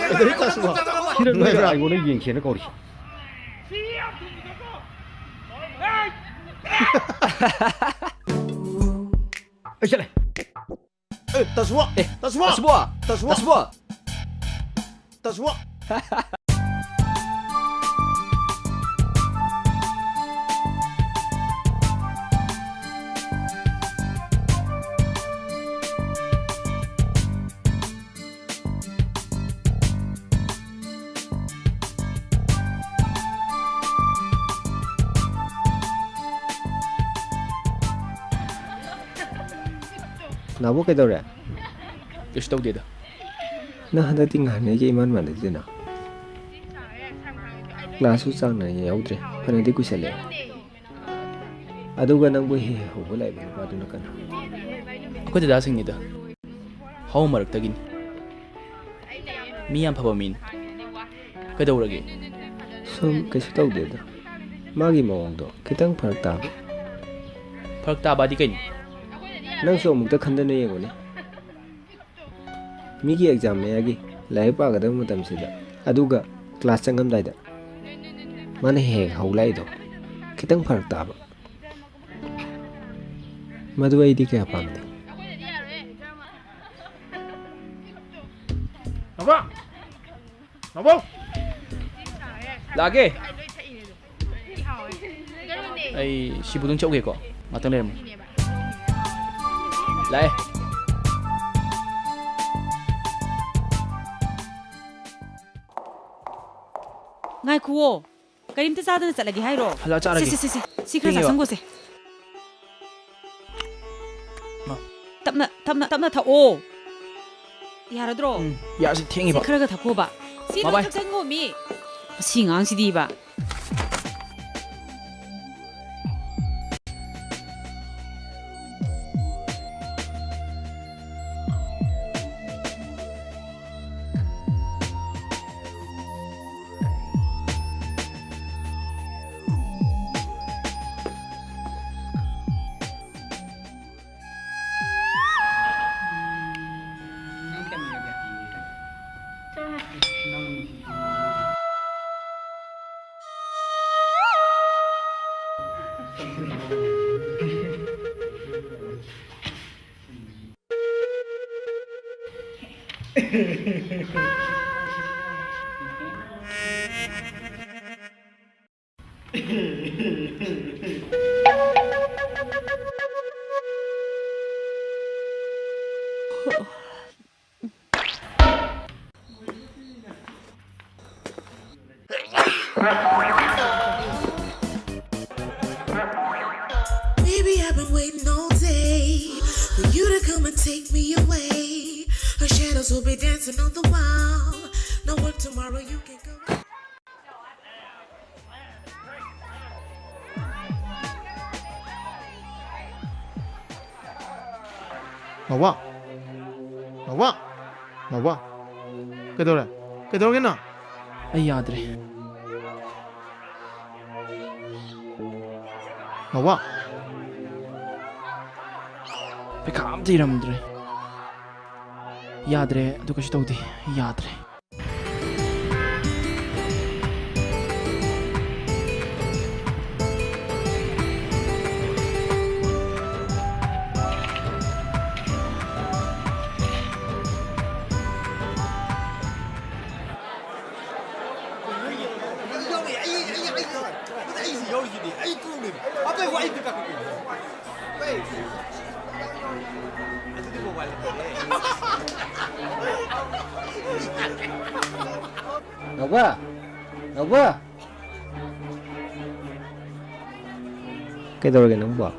ꯀꯩꯗꯧꯔꯤ ꯇꯥꯁꯨꯕ? ꯁꯤꯅ ꯅꯣꯏꯔ? ꯅꯨꯡꯉꯥꯏꯕ꯭ꯔꯥ? ꯑꯩꯉꯣꯟꯗ ꯌꯦꯡꯁꯦꯅ ꯀꯧꯔꯤ꯫ ꯑꯩ ꯆꯠꯂꯦ꯫ ꯑꯦ, ꯇꯥꯁꯨꯕ! ꯑꯦ, ꯇꯥꯁꯨꯕ! ꯇꯥꯁꯨꯕ! ꯇꯥꯁꯨꯕ! ꯇꯥꯁꯨꯕ! ꯇꯥꯁꯨꯕ! ꯅꯥꯕꯣ, ꯀꯩꯗꯧꯔꯦ? ꯀꯩꯁꯨ ꯇꯧꯗꯦꯗ꯫ ꯅꯪ ꯍꯟꯗꯛꯇꯤ ꯉꯍꯥꯟꯉꯩꯒ ꯏꯃꯥꯟ ꯃꯥꯟꯅꯗꯦꯅ꯫ ꯀ꯭ꯂꯥꯁꯁꯨ ꯆꯥꯡ ꯅꯥꯏꯅ ꯌꯥꯎꯗ꯭ꯔꯦ, ꯐꯅꯗꯤ ꯀꯨꯏꯁꯜꯂꯛꯑꯦ꯫ ꯑꯗꯨꯒ ꯅꯪꯕꯨ ꯍꯦꯛ ꯍꯦꯛ ꯍꯧꯕ ꯂꯥꯛꯏꯕ ꯅꯨꯄꯥꯗꯨꯅ ꯀꯅꯥ? ꯑꯩꯈꯣꯏ ꯗꯗꯥꯁꯤꯡꯅꯤꯗ꯫ ꯍꯧ ꯃꯔꯛꯇꯒꯤꯅꯤ꯫ ꯃꯤ ꯌꯥꯝ ꯐꯕ ꯃꯤꯅꯤ꯫ ꯀꯩꯗꯧꯔꯒꯦ? ꯁꯨꯝ ꯀꯩꯁꯨ ꯇꯧꯗꯦꯗ꯫ ꯃꯥꯒꯤ ꯃꯑꯣꯡꯗꯣ ꯈꯤꯇꯪ ꯐꯔꯛ ꯇꯥꯕ꯫ ꯐꯔꯛ ꯇꯥꯕꯗꯤ ꯀꯩꯅꯣ? ꯅꯪꯁꯨ ꯑꯃꯨꯛꯇ ꯈꯟꯗꯅ ꯌꯦꯡꯉꯨꯅꯦ꯫ ꯃꯤꯒꯤ ꯑꯦꯛꯖꯥꯝ ꯃꯌꯥꯒꯤ ꯂꯥꯏꯔꯤꯛ ꯄꯥꯒꯗꯕ ꯃꯇꯝꯁꯤꯗ, ꯑꯗꯨꯒ ꯀ꯭ꯂꯥꯁ ꯆꯪꯉꯝꯗꯥꯏꯗ ꯃꯥꯅ ꯍꯦꯛ ꯍꯦꯛ ꯍꯧ ꯂꯥꯛꯏꯗꯣ ꯈꯤꯇꯪ ꯐꯔꯛ ꯇꯥꯕ꯫ ꯃꯗꯨ ꯑꯩꯗꯤ ꯀꯌꯥ ꯄꯥꯝꯗꯦ꯫ ꯅꯥꯎꯕꯣ! ꯅꯥꯎꯕꯣ! ꯂꯥꯛꯑꯒꯦ꯫ ꯑꯩ ꯁꯤꯕꯨꯗꯨꯡ ꯆꯠꯎꯒꯦꯀꯣ꯫ ꯉꯥꯛꯇꯪ ꯂꯩꯔꯝꯃꯨ꯫ ꯂꯥꯛꯑꯦ꯫ ꯉꯥꯏꯈꯨꯑꯣ꯫ ꯀꯔꯤꯝꯇ ꯆꯥꯗꯅ ꯆꯠꯂꯒꯦ ꯍꯥꯏꯔꯣ? ꯍꯜꯂꯛꯑ ꯆꯥꯔꯒꯦ꯫ ꯁꯦ, ꯁꯦ, ꯁꯦ, ꯁꯦ꯫ ꯁꯤ ꯈꯔ ꯊꯦꯡꯉꯦꯕ꯫ ꯆꯥꯁꯟꯒꯣꯁꯦ꯫ ꯃꯥ꯫ ꯇꯞꯅ, ꯇꯞꯅ, ꯇꯞꯅ ꯊꯛꯑꯣ꯫ ꯌꯥꯔꯗ꯭ꯔꯣ? ꯎꯝ, ꯌꯥꯔꯁꯤ, ꯊꯦꯡꯉꯦꯕ꯫ ꯁꯤ ꯈꯔꯒ ꯊꯛꯈꯣꯕ꯫ ꯁꯤ ꯃꯥ ꯂꯣꯏ ꯕꯥꯏ꯫ ꯊꯛꯆꯟꯒꯣꯃꯤ꯫ ꯃꯁꯤ ꯑꯉꯥꯡꯁꯤꯗꯤꯕ꯫ Baby, I've been waiting all day for you to come and take me away. Her shadows will be dancing on the wall. No work tomorrow, you can go. ꯅꯥꯎꯕ! ꯅꯥꯎꯕ! ꯅꯥꯎꯕ! ꯀꯩꯗꯧꯔꯦ? ꯀꯩꯗꯧꯔꯒꯦ ꯅꯪ? ꯑꯩ ꯌꯥꯗ꯭ꯔꯦ꯫ ꯅꯥꯎꯕ! ꯄꯩꯈꯥ ꯑꯝꯇ ꯏꯔꯝꯗ꯭ꯔꯦ꯫ ꯌꯥꯗ꯭ꯔꯦ, ꯑꯗꯨ ꯀꯩꯁꯨ ꯇꯧꯗꯦ꯫ ꯌꯥꯗ꯭ꯔꯦ꯫ ꯅꯥꯎꯕ! ꯅꯥꯎꯕ! ꯀꯩꯗꯧꯔꯒꯦ ꯅꯪꯕꯣ?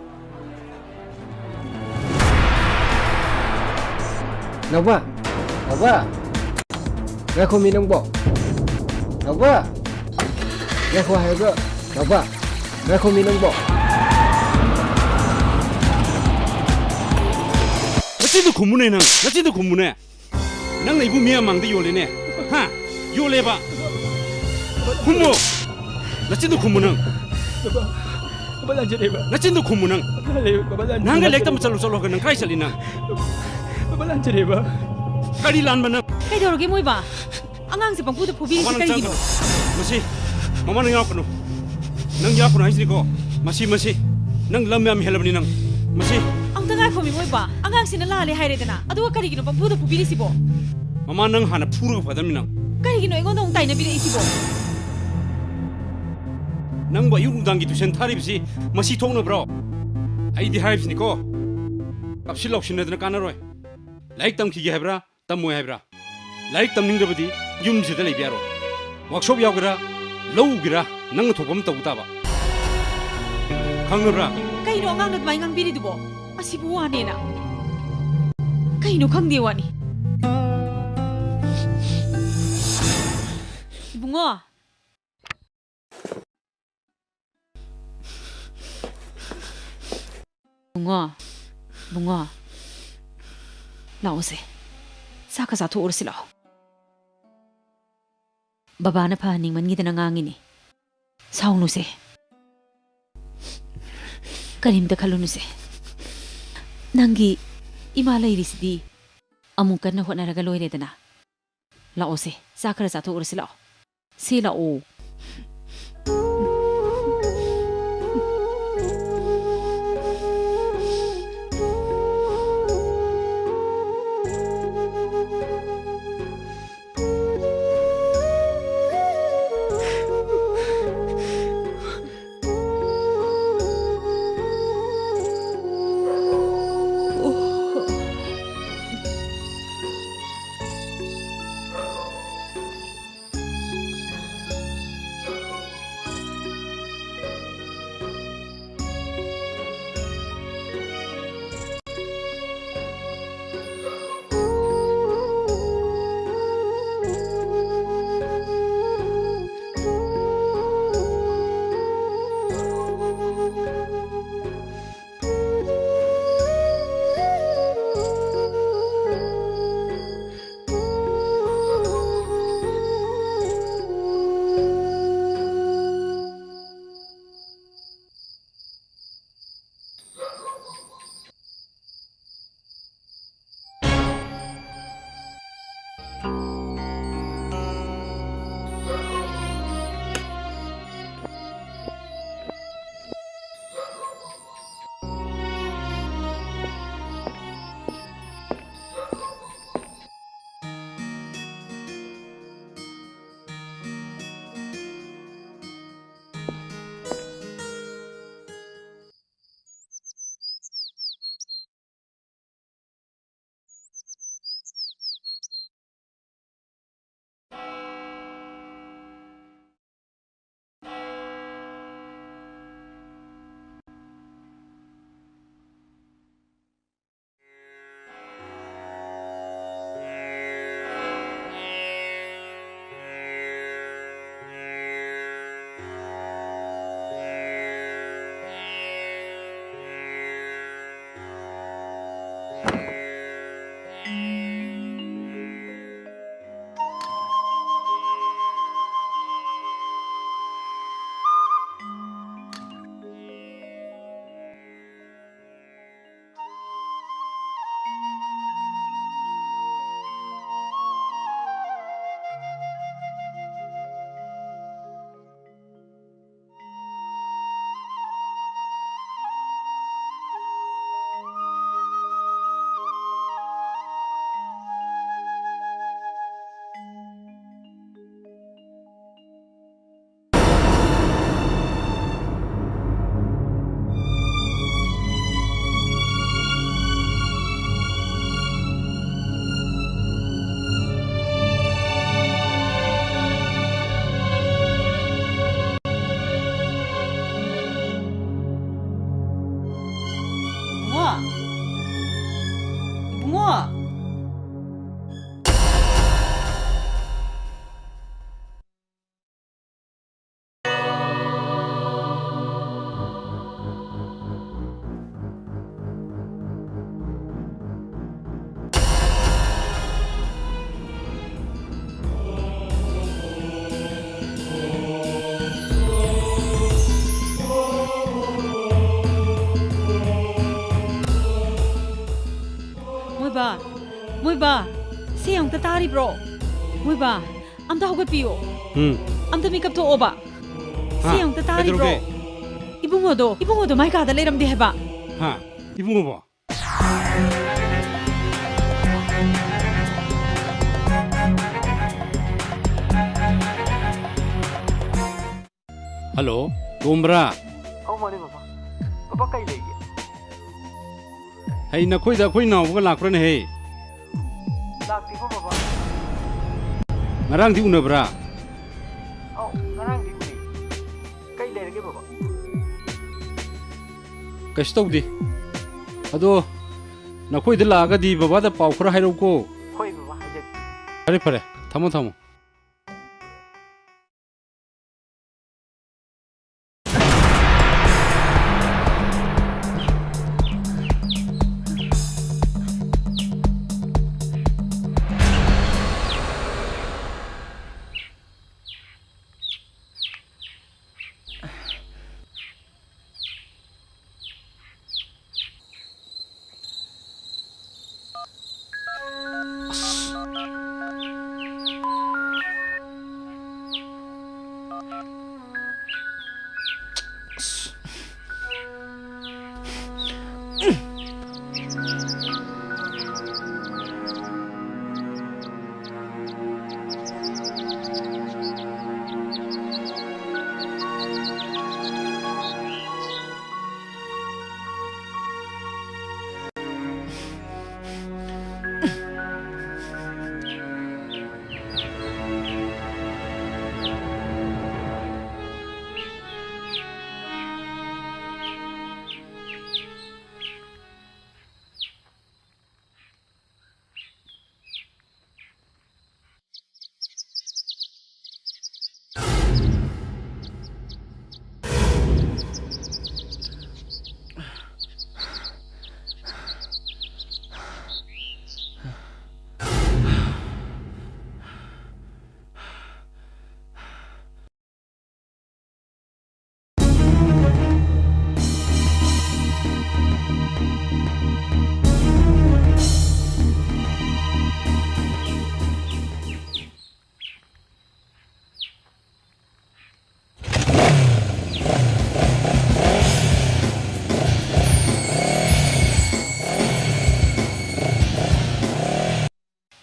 ꯅꯥꯎꯕ! ꯅꯥꯎꯕ! ꯉꯥꯏꯈꯣ ꯃꯤ ꯅꯪꯕꯣ! ꯅꯥꯎꯕ! ꯉꯥꯏꯈꯣ ꯍꯥꯏꯔꯒ, ꯅꯥꯎꯕ! ꯉꯥꯏꯈꯣ ꯃꯤ ꯅꯪꯕꯣ! ꯅꯆꯤꯟꯗꯣ ꯈꯨꯝꯃꯨꯅꯦ ꯅꯪ! ꯅꯆꯤꯟꯗꯣ ꯈꯨꯝꯃꯨꯅꯦ! ꯅꯪꯅ ꯏꯕꯨꯡ ꯃꯤꯌꯥꯝ ꯃꯥꯡꯗ ꯌꯣꯜꯂꯦꯅꯦ꯫ ꯍꯥ? ꯌꯣꯜꯂꯦꯕ꯫ ꯈꯨꯝꯃꯨ꯫ ꯅꯆꯤꯟꯗꯣ ꯈꯨꯝꯃꯨ ꯅꯪ꯫ ꯕꯕꯥ, ꯕꯕꯥ ꯂꯥꯟꯖꯔꯦꯕ꯫ ꯅꯆꯤꯟꯗꯣ ꯈꯨꯝꯃꯨ ꯅꯪ꯫ ꯕꯕꯥ ꯂꯥꯟꯖꯔꯦꯕ꯫ ꯅꯍꯥꯟꯒ ꯂꯥꯏꯔꯤꯛ ꯇꯝꯕ ꯆꯠꯂꯨ ꯆꯠꯂꯨ ꯍꯥꯏꯔꯒ ꯅꯪ ꯀꯥꯏ ꯆꯠꯂꯤ ꯅꯪ? ꯕꯕꯥ ꯂꯥꯟꯖꯔꯦꯕ꯫ ꯀꯔꯤ ꯂꯥꯟꯕ ꯅꯪ? ꯀꯩꯗꯧꯔꯒꯦ ꯃꯣꯏꯕꯥ? ꯑꯉꯥꯡꯁꯦ ꯄꯪꯐꯨꯗ ꯐꯨꯕꯤꯔꯤꯁꯤ ꯃꯃꯥ ꯅꯪ ꯀꯔꯤꯒꯤꯅꯣ? ꯆꯪꯒꯅꯨ꯫ ꯃꯁꯤ, ꯃꯃꯥ ꯅꯪ ꯌꯥꯎꯔꯛꯀꯅꯨ꯫ ꯅꯪ ꯌꯥꯎꯔꯛꯀꯅꯨ ꯍꯥꯏꯁꯤꯅꯤꯀꯣ꯫ ꯃꯁꯤ, ꯃꯁꯤ, ꯅꯪ ꯂꯝ ꯌꯥꯝ ꯍꯦꯜꯂꯕꯅꯤ ꯅꯪ꯫ ꯃꯁꯤ꯫ ꯑꯝꯇ ꯉꯥꯏꯈꯣ, ꯃꯤꯃꯣꯏꯕ꯫ ꯑꯉꯥꯡꯁꯤꯅ ꯂꯥꯜꯂꯦ ꯍꯥꯏꯔꯦꯗꯅ, ꯑꯗꯨꯒ ꯀꯔꯤꯒꯤꯅꯣ ꯄꯪꯐꯨꯗ ꯐꯨꯕꯤꯔꯤꯁꯤꯕꯣ? ꯃꯃꯥ, ꯅꯪ ꯍꯥꯟꯅ ꯐꯨꯔꯒ ꯐꯗꯝꯅꯤ ꯅꯪ꯫ ꯀꯔꯤꯒꯤꯅꯣ ꯑꯩꯉꯣꯟꯗ ꯑꯃꯨꯛ ꯇꯥꯏꯅꯕꯤꯔꯛꯏꯁꯤꯕꯣ? ꯅꯪꯕꯨ ꯑꯌꯨꯛ ꯅꯨꯡꯗꯥꯡꯒꯤ tuition ꯊꯥꯔꯤꯕꯁꯤ ꯃꯁꯤ ꯊꯣꯛꯅꯕ꯭ꯔꯣ? ꯑꯩꯗꯤ ꯍꯥꯏꯔꯤꯕꯁꯤꯅꯤꯀꯣ, ꯀꯥꯞꯁꯤꯟ ꯂꯥꯎꯁꯤꯟꯅꯗꯅ ꯀꯥꯟꯅꯔꯣꯏ꯫ ꯂꯥꯏꯔꯤꯛ ꯇꯝꯈꯤꯒꯦ ꯍꯥꯏꯕ꯭ꯔꯥ? ꯇꯝꯃꯣꯏ ꯍꯥꯏꯕ꯭ꯔꯥ? ꯂꯥꯏꯔꯤꯛ ꯇꯝꯅꯤꯡꯗ꯭ꯔꯕꯗꯤ ꯌꯨꯝꯁꯤꯗ ꯂꯩꯕ ꯌꯥꯔꯣꯏ꯫ Workshop ꯌꯥꯎꯒꯦꯔꯥ, ꯂꯧ ꯎꯒꯦꯔꯥ, ꯅꯪꯅ ꯊꯣꯛꯄ ꯑꯃ ꯇꯧꯕ ꯇꯥꯕ꯫ ꯈꯪꯉꯕ꯭ꯔꯥ? ꯀꯩꯅꯣ ꯑꯉꯥꯡꯅ ꯑꯗꯨꯃꯥꯏꯅ ꯉꯥꯡꯕꯤꯔꯤꯗꯨꯕꯣ? ꯑꯁꯤꯕꯨ ꯋꯥꯅꯦꯅ? ꯀꯩꯅꯣ ꯈꯪꯗꯦ ꯋꯥꯅꯤ꯫ ꯏꯕꯨꯡꯉꯣ꯫ ꯕꯨꯡꯉꯣ, ꯕꯨꯡꯉꯣ, ꯂꯥꯛꯑꯣꯁꯦ꯫ ꯆꯥꯛꯀ ꯆꯥꯊꯣꯛꯎꯔꯁꯤ ꯂꯥꯛꯑꯣ꯫ ꯕꯕꯥꯅ ꯐꯍꯟꯅꯤꯡꯃꯟꯒꯤꯗꯅ ꯉꯥꯡꯉꯤꯅꯦ꯫ ꯁꯥꯎꯅꯨꯁꯦ꯫ ꯀꯔꯤꯝꯇ ꯈꯜꯂꯨꯅꯨꯁꯦ꯫ ꯅꯪꯒꯤ ꯏꯃꯥ ꯂꯩꯔꯤꯁꯤꯗꯤ ꯑꯃꯨꯛ ꯀꯟꯅ ꯍꯣꯠꯅꯔꯒ ꯂꯣꯏꯔꯦꯗꯅ꯫ ꯂꯥꯛꯑꯣꯁꯦ, ꯆꯥꯛ ꯈꯔ ꯆꯥꯊꯣꯛꯎꯔꯁꯤ ꯂꯥꯛꯑꯣ꯫ ꯁꯤ ꯂꯥꯛꯑꯣ꯫ ꯏꯕꯨꯡꯉꯣ꯫ ꯃꯣꯏꯕꯥ, ꯃꯣꯏꯕꯥ, ꯁꯤ ꯑꯃꯨꯛꯇ ꯇꯥꯔꯤꯕ꯭ꯔꯣ? ꯃꯣꯏꯕꯥ, ꯑꯝꯇ ꯍꯧꯒꯠꯄꯤꯌꯣ꯫ ꯎꯝ꯫ ꯑꯝꯇ ꯃꯤꯀꯞ ꯊꯣꯛꯑꯣꯕ꯫ ꯁꯤ ꯍꯥ? ꯑꯃꯨꯛꯇ ꯇꯥꯔꯤꯕ꯭ꯔꯣ? ꯀꯩꯗꯧꯔꯒꯦ? ꯏꯕꯨꯡꯉꯣꯗꯣ, ꯏꯕꯨꯡꯉꯣꯗꯣ ꯃꯥꯏ ꯀꯥꯗ ꯂꯩꯔꯝꯗꯦ ꯍꯥꯏꯕ꯫ ꯍꯥ? ꯏꯕꯨꯡꯉꯣꯕꯣ? ꯍꯜꯂꯣ, ꯇꯣꯝꯕ꯭ꯔꯥ? ꯑꯧ, ꯃꯥꯅꯦ, ꯕꯕꯥ꯫ ꯕꯕꯥ, ꯀꯩ ꯂꯩꯒꯦ? ꯍꯩ, ꯅꯈꯣꯏꯗ ꯑꯩꯈꯣꯏ ꯅꯥꯎꯕꯒ ꯂꯥꯛꯄ꯭ꯔꯅꯦ, ꯍꯦ? ꯂꯥꯛꯇꯦꯀꯣ, ꯕꯕꯥ꯫ ꯉꯔꯥꯡꯗꯤ ꯎꯅꯕ꯭ꯔꯥ? ꯑꯧ, ꯉꯔꯥꯡꯗꯤ ꯎꯅꯩ꯫ ꯀꯩ ꯂꯩꯔꯒꯦ, ꯕꯕꯥ? ꯀꯩꯁꯨ ꯇꯧꯗꯦ꯫ ꯑꯗꯣ, ꯅꯈꯣꯏꯗ ꯂꯥꯛꯑꯒꯗꯤ ꯕꯕꯥꯗ ꯄꯥꯎ ꯈꯔ ꯍꯥꯏꯔꯛꯎꯀꯣ꯫ ꯍꯣꯏ, ꯕꯕꯥ, ꯍꯥꯏꯖꯒꯦ꯫ ꯐꯔꯦ, ꯐꯔꯦ꯫ ꯊꯝꯃꯣ, ꯊꯝꯃꯣ꯫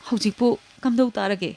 ꯍꯧꯖꯤꯛꯄꯨ ꯀꯝꯗꯧ ꯇꯥꯔꯒꯦ?